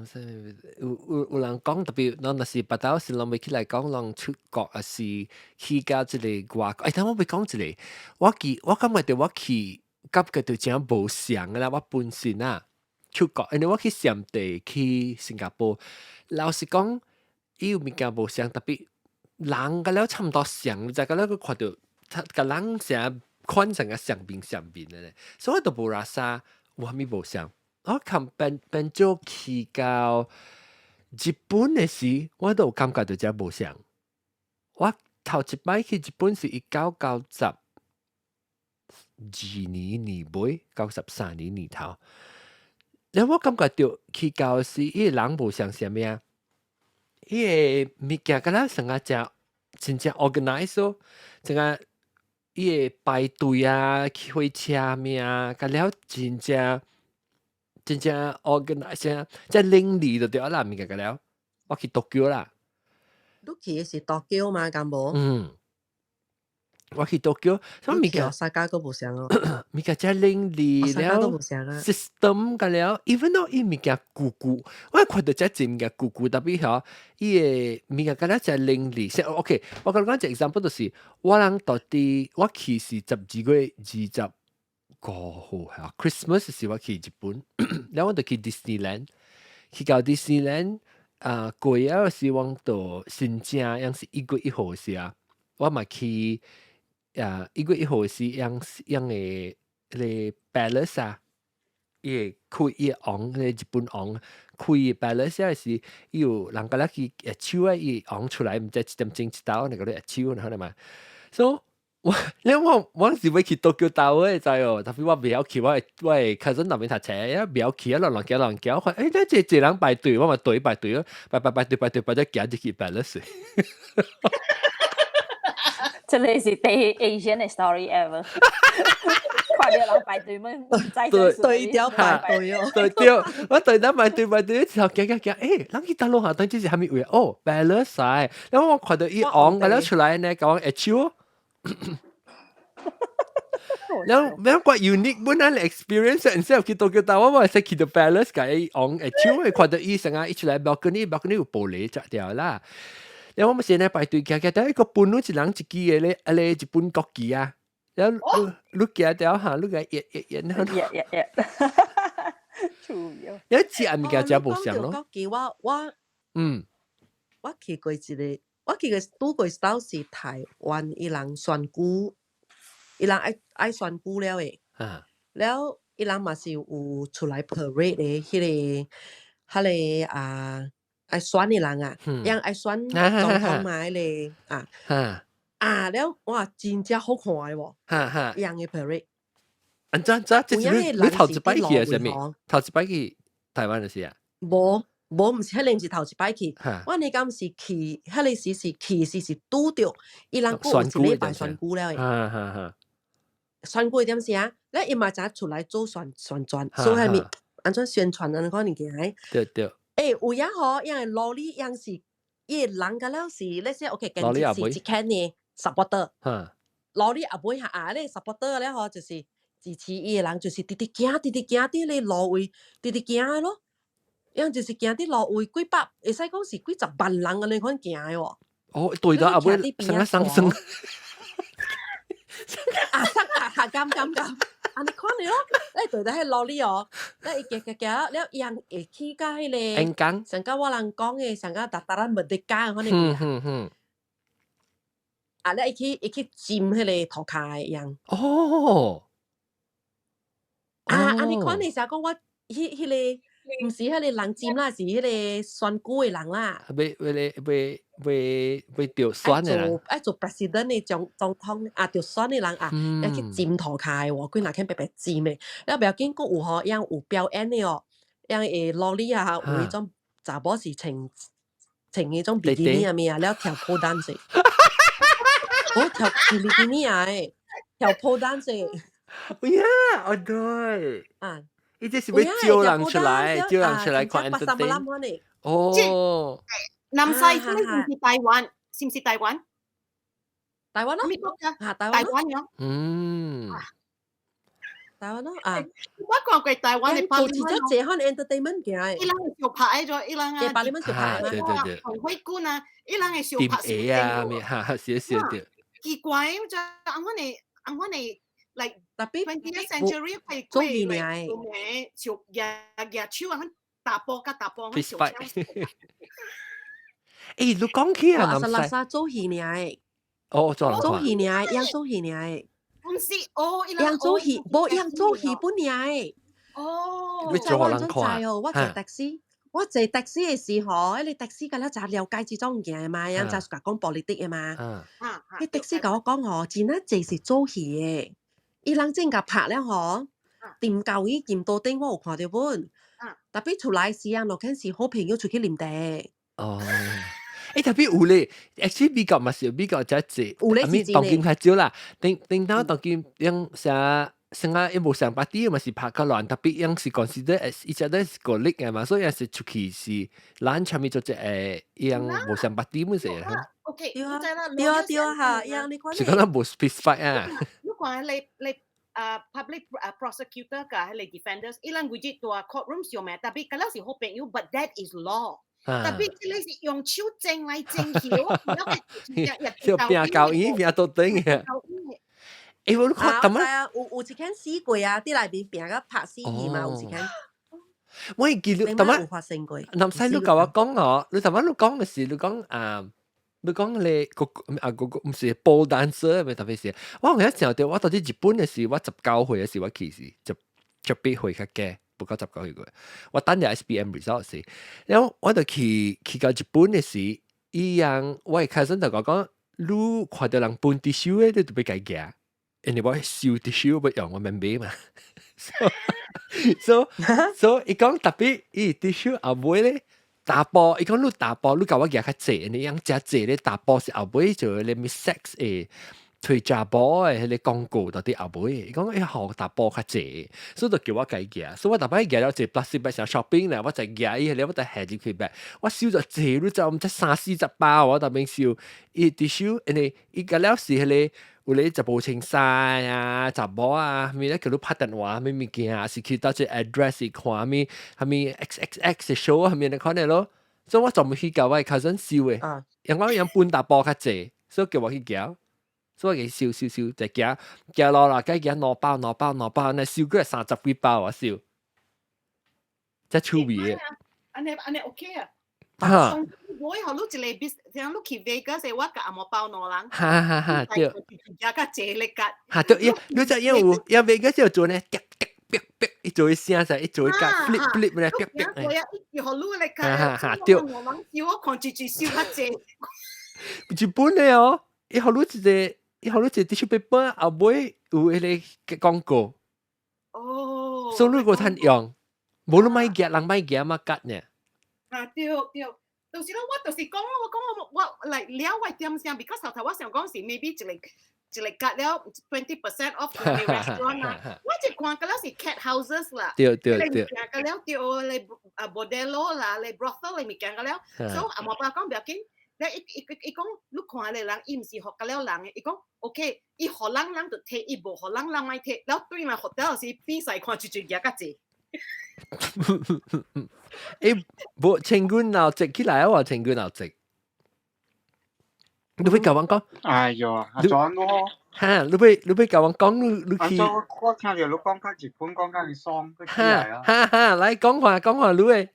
人講特別，咱若是捌到是攏欲起來講，人出國抑是去到這个外國。欸，等我欲講一个，我記我感覺著我去感覺著誠無相啦。我本身啊出國，因為我去暹地去新加坡，老實講，伊有物件無相，特別人佮了差毋多相，就佮了閣看著，共人成款成個相面相面的咧，所以我都無拉啥有啥物無相。我看變變做去到日本的時，我都有感覺著遮無相。我頭一擺去日本是1992年年尾，93年年頭。然後我感覺著去到時，伊個人無像啥物啊？伊個物件敢若成個誠真正 organize 咯，成個伊個排隊啊，去火車物啊，佮了真正真正 organize，真伶俐就對啦，物件佮了。我去 Tokyo 啦。你去的是 Tokyo 嘛，敢無？嗯，我去 Tokyo，啥物件？大家閣無相哦。物件真伶俐了都無相啊。，system 佮了，even though 伊物件舊舊，我看著遮濟物件舊舊，特別吼，伊個物件敢若真伶俐。先 OK，我共你講一個 example 就是，我人到底我去是12月25號嚇，Christmas 時我去日本，然後我就去 Disneyland，去到 Disneyland 啊，過了時我到新正，樣是1月1號時啊，我嘛去啊，1月1號時樣樣個彼个 palace 啊，伊會開伊個王，彼個日本王開 palace 時，伊有人敢若去握手啊，伊王出來，毋知一點鐘一道，那個咧握手，然後嘛，所以我因為我是欲去 Tokyo Tower 的知哦，特別我袂曉去，我的 cousin 那邊讀冊，因袂曉去啊，亂亂行亂行，我看欸，這濟人排隊，我嘛對排隊咯，排排排隊排隊排隊行入去 palace。這個是第一 Asian 的 story ever。看著人排隊們毋知對對調排隊哦，對對，我對咱排隊排隊之後行行行，欸，人去佗落下，等這是啥物位？哦，palace，然後我看到伊王佮了出來呢，共我握手。然後然後怪 unique 本來 experience，instead of 去 Tokyo Tower，我會使去到 palace 共伊王握手，看到伊成啊，伊出來 balcony，balcony 有玻璃遮掉啦。然後我們現在排隊行行，但一個本來一人一支的咧，啊咧日本國旗啊，然後你你行掉嚇，你共伊壓壓壓，壓壓壓，趣味哦。有一隻物件真無相咯。國旗我我去過一個，我去過拄過一道是台灣伊人選舉，伊人愛愛選舉了的，了伊人嘛是有出來 parade 的，彼個啊愛選的人啊，人愛選總統嘛，彼個啊，啊了哇，真正好看的喎，伊人的 parade。按怎怎？這是你頭一擺去還是啥物？頭一擺去台灣的時啊？無。無，毋是，彼個毋是頭一擺去，我那敢是去，彼個時是去時是拄著，伊人閣有一禮拜選舉了的。選舉點啥？咧伊嘛才出來做宣宣傳，做啥物？按怎宣傳按呢款物件？對對。欸，有影吼，伊個羅里樣是，伊個人佮了是，那些 OK，跟是一間的 supporter。羅里阿妹哈啊，咧 supporter 咧吼，就是支持伊個人，就是直直行，直直行佇咧路位，直直行咯。樣就是行佇路位幾百，會使講是幾十萬人按呢款行的喎。哦，對啦，阿妹生啊生生。啊，生啊，哈，敢敢敢，按呢款的咯，你對佇彼路裡哦，你伊行行行，了伊人會去到彼个，演講，上甲我人講的，上甲 Dataran Merdeka 款的。啊，了伊去佔彼个塗跤的樣。啊，按呢款的時講我，彼彼个，毋是彼个人佔啦，是彼个選舉的人啦。欲欲欲欲欲著選的人。愛做 president 的總統啊，著選的人啊，愛去佔塗跤的喎，幾若間白白佔的。了袂要緊，閣有吼，樣有表演的哦，樣會路裡啊，有彼種查某是穿穿彼種比基尼啊物啊，了跳 pole dance。哦，跳比基尼啊，跳 pole dance。哎呀，哦對。啊。伊這是欲招人出來，招人出來看 entertain。哦。南西是唔是台灣？是唔是台灣？台灣咯。咩國家？啊，台灣。台灣樣。台灣咯啊。我看過台灣的做一隻這款 entertainment 嘅。伊人會相拍咗，伊人啊。巴里們相拍。對對對。紅會館啊，伊人會相拍。點 A 啊，咩哈，寫寫對。奇怪，就按款的，按款的。like 特別 20th century 係做戲爾，做咩？就舉舉手啊，打波甲打波， Fist fight。欸，你講起啊，南西。拉做戲爾。哦，做人做戲爾，樣做戲爾。毋是哦，樣做戲，無樣做戲本爾。哦。你做人看哦，我坐 taxi，我坐 taxi 的時候，彼个 taxi 甲了誠了解這種物件的嘛，樣誠喜講 politic 的嘛。彼 taxi 共我講吼，真啊濟是做戲的。伊人正共拍了吼，掂舊伊金刀頂我有看著本。特別出來時啊，落肯是好朋友出去啉茶。哦，欸，特別有咧，actually 美國嘛是美國遮濟，有咧是當今較少啦。頂頂頭當今用啥？啥啊？伊無上巴啲嘛是拍較亂，特別用是 consider as 伊只都是個力嘅嘛，所以是出去是咱前面做隻伊樣無上巴啲乜事啊？ OK，對啊，對啊，對啊，嚇，樣你看。是講咱無 fist fight 啊？你看你你啊 public prosecutor 佮彼个 defenders，伊人規日佇 courtroom 上面，特別佮了是好朋友，but that is law。特別這个是用手爭來爭去，我就拼交椅拼到頂嘅。欸，我看，啊，啊，有一間死過啊，佇內面拚共拍死去嘛，有一間。我會記得，頭有發生過。南西你共我講哦，你頭先你講的是你講啊，你講你個啊個個毋是 pole dancer 咩特別是，我有一想到我到底日本的時，我19歲的時我去是18歲較低，不夠19歲過。我等下 SPM result 時，然後我就去到日本的時，伊樣我的 cousin 就講，你看到人分 tissue 的，你就欲共伊夾。因為我收 tissue 欲用我免買嘛，so 伊講特別伊 tissue 後尾咧，查埔，伊講你查埔，你共我夾較濟，你樣誠濟咧查埔是後尾做咧物 sex 的推查埔的彼個廣告到佇後尾，伊講欸予查埔較濟，所以就叫我共伊夾，所以我逐擺夾了一個 plastic bag 想 shopping 咧，我就夾伊，了我就下入去 bag，我收咗濟，你知毋知三四十包我逐邊收，伊 tissue，因為伊個了是彼個。有咧就無穿衫啊，查某啊，物咧叫你拍電話，物物件，是去到這 address 看物，啥物 XXX 的 show 啥物你看的咯。所以我專門去共我的 cousin 收的，因為我用分查埔較濟，所以叫我去夾，所以我去收收收，就夾夾落啦，該夾兩包兩包兩包，那收過30幾包我收，真趣味的。按呢按呢 OK 啊。哈。我予你一個 bis，像你去 Vegas，我共按摩包兩人。哈哈哈，對。加較濟咧夾。哈對，伊你知影有，伊 Vegas 有做呢，夾夾啪啪，伊做聲勢，伊做甲 flip flip 咧，啪啪。對啊，伊予你咧夾。哈哈哈，對。兩人燒，我看一一燒較濟。日本的哦，伊予你一個，伊予你一個 tissue paper 後尾有彼個廣告。哦。所以你個通用，無你莫夾，人莫夾嘛夾呢。啊對對。就是咯，我就是講，我講我我嚟了我點聲，because 頭頭我想講是 maybe 一個一個割了 20% off 個 restaurant 啦，我就看個了是 cat houses 啦，對對對，個了對你啊 bordello 啦，你 brothel 你物件個了，所以阿媽爸講不要緊，你伊伊伊講你看個人，伊毋是予個了人的，伊講 OK，伊予人人就提，伊無予人人莫提，了對嘛 hotel 是比賽看就就夾較濟。欸，無清軍鬧直起來啊！清軍鬧直，你會甲我講？哎喲，阿莊我哈，你欲共我講，你去？我聽到你講較日本講較爽，哈哈哈，來講話講話，你誒。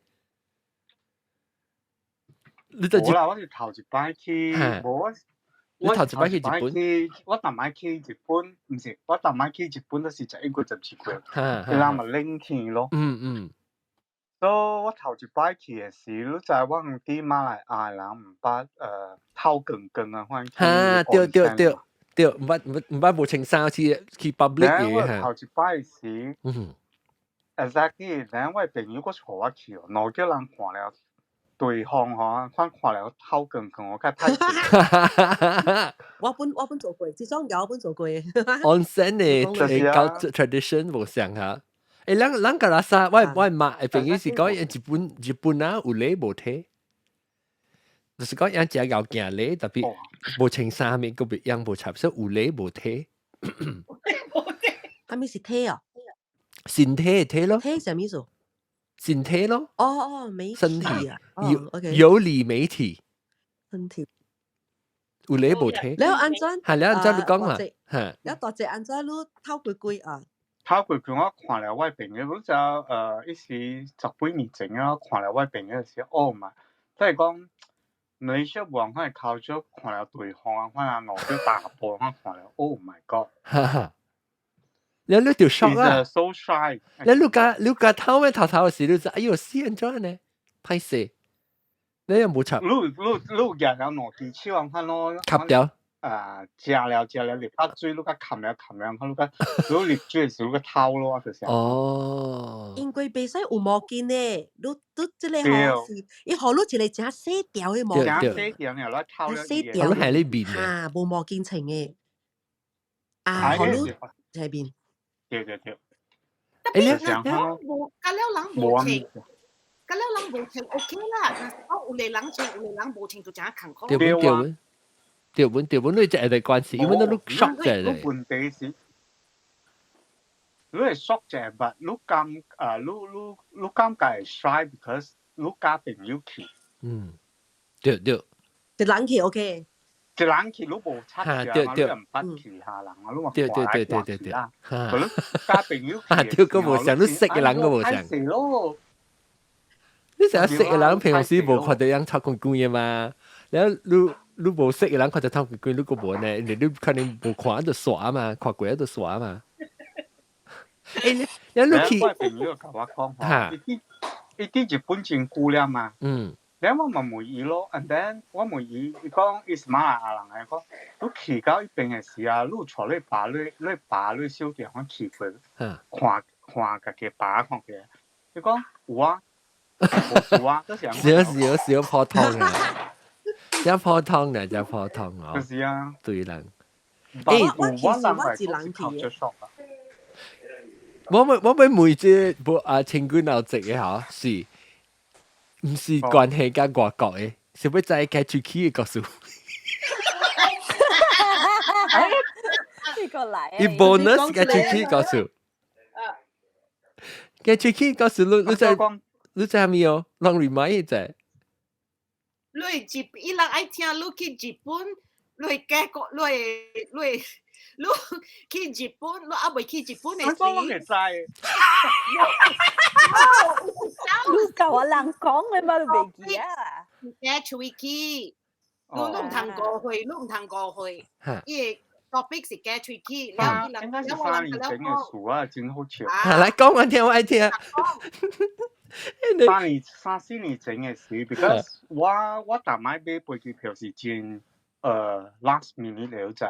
你就無啦，我是頭一擺去，無我。你頭一擺去日本？我逐擺去日本，毋是，我逐擺去日本都是11月12月，伊人嘛冷天咯。所以我頭一擺去的時，你知我佇馬來亞人毋捌透光光啊，反正。哈，對對對對，毋捌無穿衫去 public 嘅哈。頭一擺時，exactly，然後我朋友閣帶我去哦，兩個人看了。對方吼，看看了透光光，我較歹勢。我本做過，這種我本做過。 Onsen 的搞 tradition 無相哈。欸，咱個拉薩，我媽的朋友是講日本啊有禮無體，就是講𪜶食𠢕行禮，特別無穿衫物，閣別樣無插，所以有禮無體。啥物是體哦？身體的體咯。體啥物意思？身體咯。哦哦，媒身體啊，有有理媒體。身體。有禮無體。了按怎？係了按怎你講啊？嚇。了大隻按怎你透規規啊？透規規我看了我朋友，就伊是十幾年前啊，看了我朋友是哦嘛，即係講馬來西亞無共款的 culture，看了對方啊，看啊兩個大波，我看了，Oh my God！哈哈，你就 shock 啊！So shy！你共頭尾頭頭時，你就哎喲死按怎呢？歹勢，你又無插。你舉了兩支手按款咯，吸掉。啊，食了入較水，你較含了含了，看你較你入水的時，你較透咯，就是。哦。因為袂使有毛巾呢，你這個吼是，伊予你一個誠細條的毛巾。誠細條爾，你透了。細條。你係你面哈，無毛巾穿的。啊，予你在面。對對對。特別人無，甲了人無穿，甲了人無穿 OK 啦，但是講有個人穿，有個人無穿就誠艱苦。對對。對本對本，你就會關係，因為你 shock 者咧。問題是，你會 shock 者，but 你感覺會 shy because 你佮朋友去。嗯，對對。一人去 OK。一人去你無插住啊，你毋捌其他人啊，你嘛對對對對對對。啦。你佮朋友去。對，閣無相，你識的人閣無相。你成日識的人平常時無看著人臭光光的嘛，然後你無識的人看著臭光光，你閣無呢？因為你可能無看就煞嘛，看過就煞嘛。欸，你去。我朋友共我講吼，伊佇日本真久了嘛。了我嘛問伊咯，and then 我問伊，伊講伊是馬來亞人來講，你去到彼邊的時啊，你有帶你爸、你爸、你小弟我去過，看看家己爸看過，伊講有啊，無事啊，都是少少少普通啊，真普通啊，真普通哦。就是啊，對人。欸，我其實我一人去的。我欲問這無啊，清軍鬧籍的吼，是毋是關係佮外國的？是欲知開喙齒的故事。呢個嚟。伊 bonus 開喙齒故事。開喙齒故事，你知啥物哦？攏 remind 者。你日伊人愛聽你去日本，你會結果你去日本，你猶未去日本的時。我會知。你共我人講的嘛，你袂記啊？加喙齒，你毋通誤會，你毋通誤會。伊個 topic 是加喙齒，了伊人應該是3年前的事啊，真好笑。來講我聽，我愛聽。三年三四年前的事，because 我逐擺買飛機票是真last minute 了就。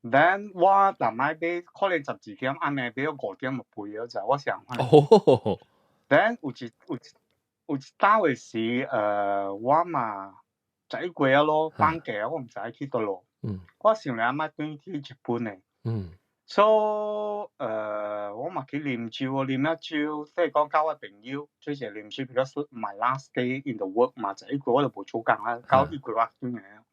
Then 我逐擺買可能12點暗暝買5點就飛了就，我想看。哦。 Then 有一晝的時，我嘛11月啊咯，放假我毋知去佗落。我想咧欲轉去日本的。So 我嘛去啉酒，啉了酒，即係講佮我朋友做伙啉酒，because my last day in the work 嘛，11月我就無做工啊，到1月我轉來。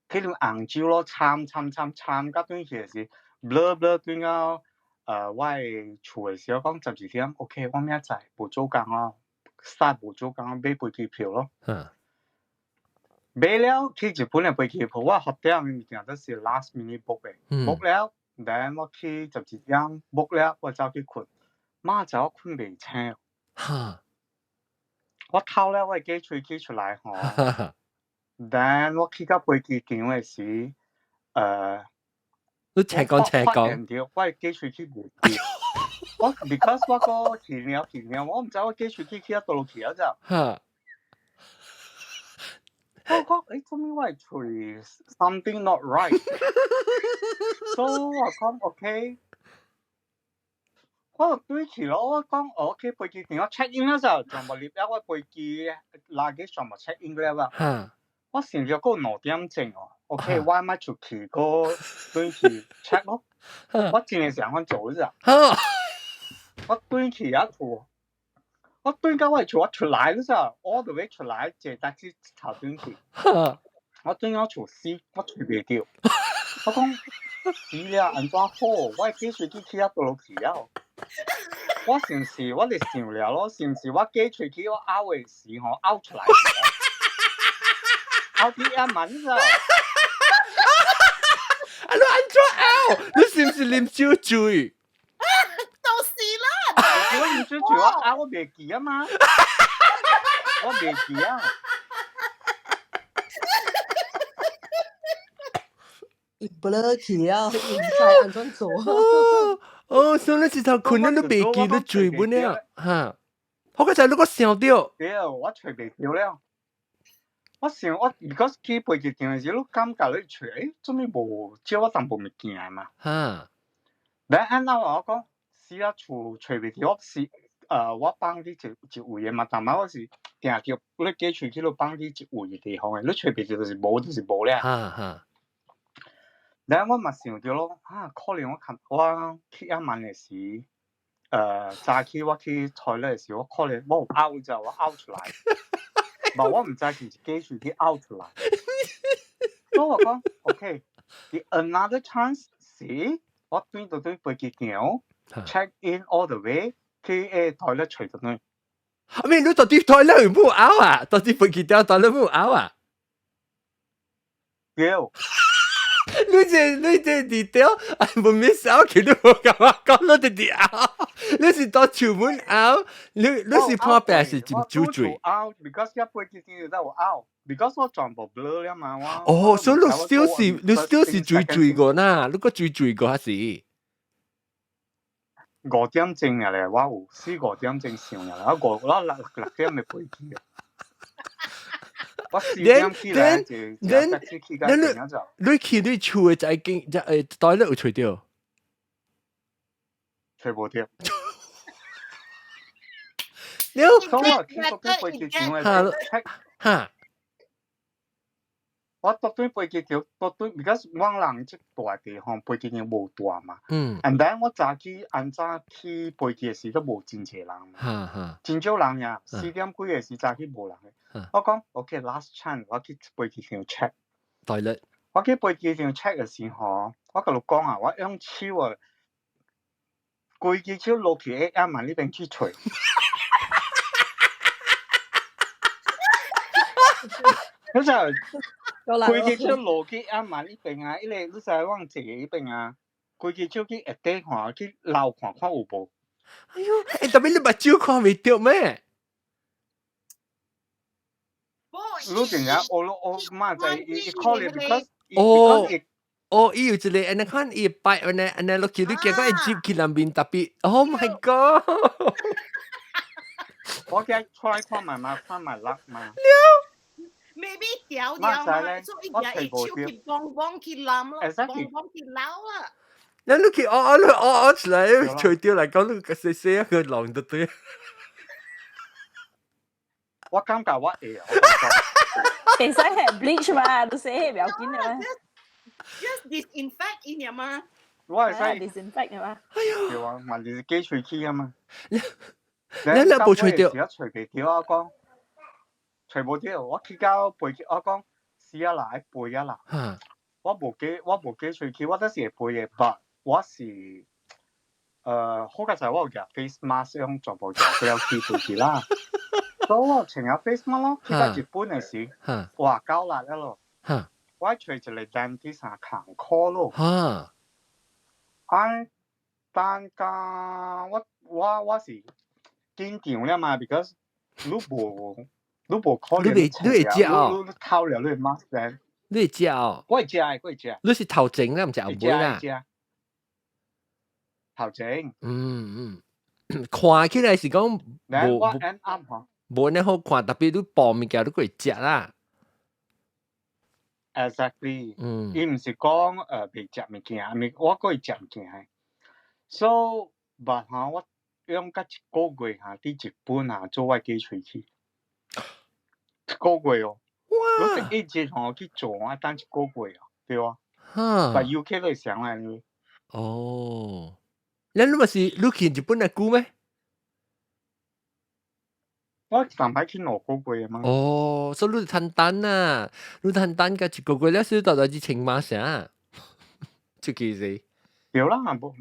去啉紅酒咯，參參參參，到轉去的時，blur blur 轉到我的厝的時候講12點，OK，我明仔載無做工哦，start 無做工，買飛機票咯。買了去日本的飛機票，我學點物件都是 last minute book 的，book 了，then 我去12點 book 了，我走去睏，明仔載我睏袂醒。我偷了我的雞喙器出來吼，then 我去到飛機場的時，你斜講斜講，講，我的雞喙器無見，我 because 我個去了去了，我毋知我雞喙器去到佗落去啊咋。我講，做咩我的喙 something not right？So 我講 OK，我就對去咯。我講 OK 飛機場我 check in 了就全部入了我飛機垃圾全部 check in 了啊。我想著閣2點鐘哦，OK，我莫出去閣轉去 check 咯。我真係想按做咋。我轉去啊厝，我轉到我的厝，我出來了咋，all the way 出來坐タ士頭轉去。我轉到厝死，我揣袂著。我講死了，按怎好？我的雞喙器去到佗落去了。我是毋是我就想了咯？是毋是我雞喙器我咬的時吼咬出來？咬啲一蚊咋？啊，你按怎咬？你是毋是啉酒醉？就是啦。我啉酒醉，我咬我袂記啊嘛，我袂記啊。伊 blur 去了，伊毋知按怎做。哦，所以你一頭睏了，你袂記你醉本了，哈？好個就你閣想著。對，我揣袂著了。我想我 because 去飛機場的時，你感覺你揣，做咩無借我淡薄物件嘛？你按怎我講，死啊厝揣袂著，我是我放佇一位的嘛，但擺我是定著你雞喙器你放佇一位的地方的，你揣袂著就是無，就是無了。然後我嘛想著咯，啊，可能我看我去遐慢的時，早起我去 toilet 的時，我可能我有嘔就我嘔出來，無我毋知是毋是雞喙器嘔出來。所以我講，OK，the another chance 是我轉到對飛機場 check in all the way 去toilet 揣轉來。阿咪你到底 toilet 有冇嘔啊？到底飛機場 toilet 冇嘔啊？對。你這佇掉，無 miss out 去，你無感覺講你佇佇嘔，你是到厝門嘔，你是破病是真酒醉？嘔，because 一飛機場就有嘔，because 我全部 blur 了嘛，我。哦，所以你 still 是你 still 是醉醉過呐？你閣醉醉過還是？5點鐘咧，我有四五點鐘上嚟，我五我6點的飛機。我4點起來就坐タ士去到邊就。你去你厝的在經在toilet 有揣著？揣無著。你所以我去到飛機場的 check 我到對飛機場，到對，because 我人這大地方飛機場無大嘛。And then 我早起按早去飛機的時都無真濟人嘛。真少人呀，4點幾的時早起無人的。我講 OK，last chance，我去飛機場 check。 toilet。我去飛機場 check 的時候，我共你講啊，我用手啊，規支手落去下慢呢邊去揣。你知規支手落去阿曼呢邊啊，伊個你知往坐彼邊啊，規支手去下底看，去撈看看有無。哎喲，特別你目睭看袂著咩？你定下，我我媽在伊可能 because 哦哦，伊有一個按呢款，伊擺按呢按呢落去，你見過伊接去南邊特別，Oh my God！我記出來看覓嘛，看覓落嘛。 Maybe 掉掉嘛，所以伊也會手去幫幫去攬咯，幫幫去撈啦。那你去哦哦哦哦出來，除掉來講，你個細細一個浪就對。我感覺我會啊。其實係 bleach 嘛，都寫唔要緊嘅咩？Just disinfect 伊爾嘛。我係使 disinfect 嘅嘛。哎喲。對啊，嘛就是雞喙器啊嘛。你無揣著？一揣袂著我講。揣無著，我去到飛機，我講死啊啦，愛飛啊啦。我無雞，我無雞喙器，我都是會飛的，but 我是好佳哉我有夾 face mask 用全部夾佢有去出去啦。所以我穿咗 face mask 咯，去到日本嘅時，哇，夠力咯。我揣一個 dentist 行苦咯。啊，但家我是緊張了嘛，because 你無可能你會食哦？你偷了你 mask 咧？你會食哦？我會食，我會食。你是頭前啦，毋是後尾啦？頭前。嗯嗯，看起來是講無我啱啱吼，無呢好看，特別你薄物件你閣會食啦。 Exactly。伊毋是講袂食物件，物我閣會食物件。So，但哈我用甲一個月哈，佇日本哈做我假喙齒。一個月哦。哇！我一日吼去做，我等一個月哦，對啊。但 UK 都會上來呢。哦，你你咪是你去日本來久咩？我上擺去2個月嘛。哦，所以你趁等啊，你趁等甲一個月了，先到到去清馬啥？這個是。對啦，無毋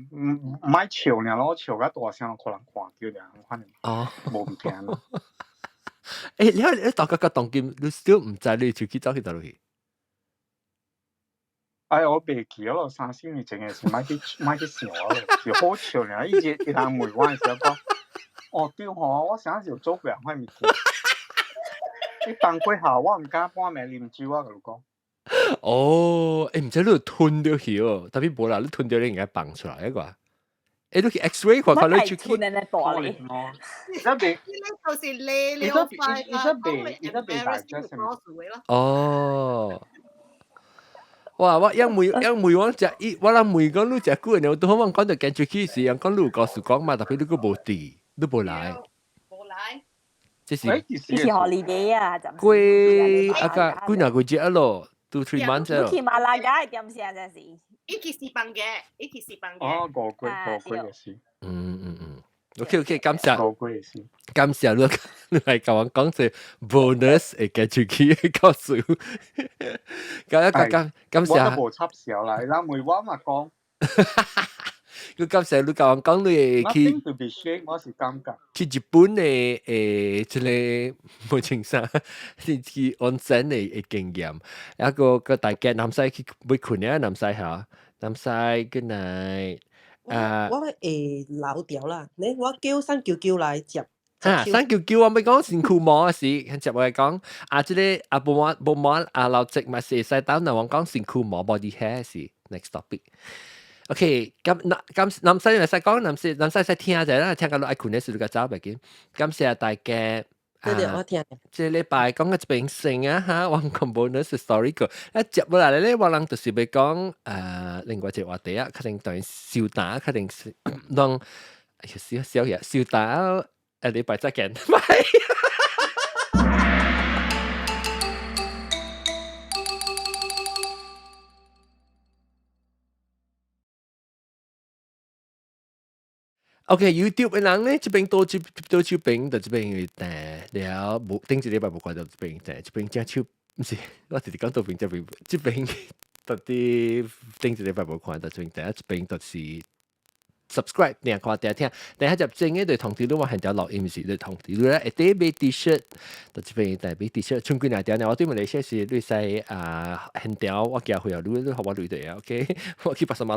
毋愛笑爾咯，笑甲大聲，可能看著爾，反正無物件咯。你大家個當今，你 still 毋知你手機走去佗落去？哎，我袂記咯，3、4年前嘅事，莫去想咯，是好笑爾。伊日伊人問我嘅時候講，哦對吼，我啥時有做過款物件？你當過後，我毋敢半暝啉酒，我共你講。哦，毋知你有吞著去哦，特別無啦，你吞著你應該放出來個。你去 X-ray 看看你出去。吞咧大咧。伊這袂，就是咧了快伊這袂，伊這袂大隻什麼？哦。哇！我一每一每我食伊，我人問講你食久的，我拄好我講到行出去時，人講你有告訴講嘛，特別你閣無佇，你無來。無來。這是。這是 holiday 啊，過啊個幾若個月啊咯，2、3 months 你去馬來加點先這是？伊去西班牙，伊去西班牙。哦，5個月，5個月是。嗯嗯嗯。OK OK，感謝。5個月是。感謝你，你來共我講這 bonus 會寄出去的故事。感感感謝。我都無插笑啦，伊人問我嘛講。佢感謝你共我講你去。 Nothing to be shame，我是感覺。去日本的這個無清啥，是去溫泉的經驗。啊個個大家南西去欲睏啊，南西嚇，南西 good night。啊！我會老掉啦，你我叫三九九來接。啊，三九九我欲講身軀毛啊是，接我來講啊，這個啊無毛無毛啊老直嘛是會使等人我講身軀毛 body hair 是 next topic。OK，咁咁南西會使講，南西南西使聽者啦，聽到你愛睏的時你就走袂緊。感謝大家。對對，我聽。這禮拜講個一邊先啊哈，我講 bonus story 個，啊接落來咧，我人就是欲講另外一個話題啊，可能等於燒打，可能是攏少少嘢，燒打，下禮拜再見，拜。OK，YouTube 的人咧，這邊多這多手邊，就這邊有訂了，無頂一禮拜無看到這邊訂，這邊正手，毋是，我直直講倒邊這邊，這邊到底頂一禮拜無看到這邊訂，這邊就是 subscribe 訂看訂聽，等下就正嘅就通知你我現條錄音時就通知你咧，會得買 T-shirt，就這邊訂買 T-shirt，剩幾若條呢？我對馬來西亞是你使啊現條我寄回來，你你予我鐳就會，OK，我去巴沙馬。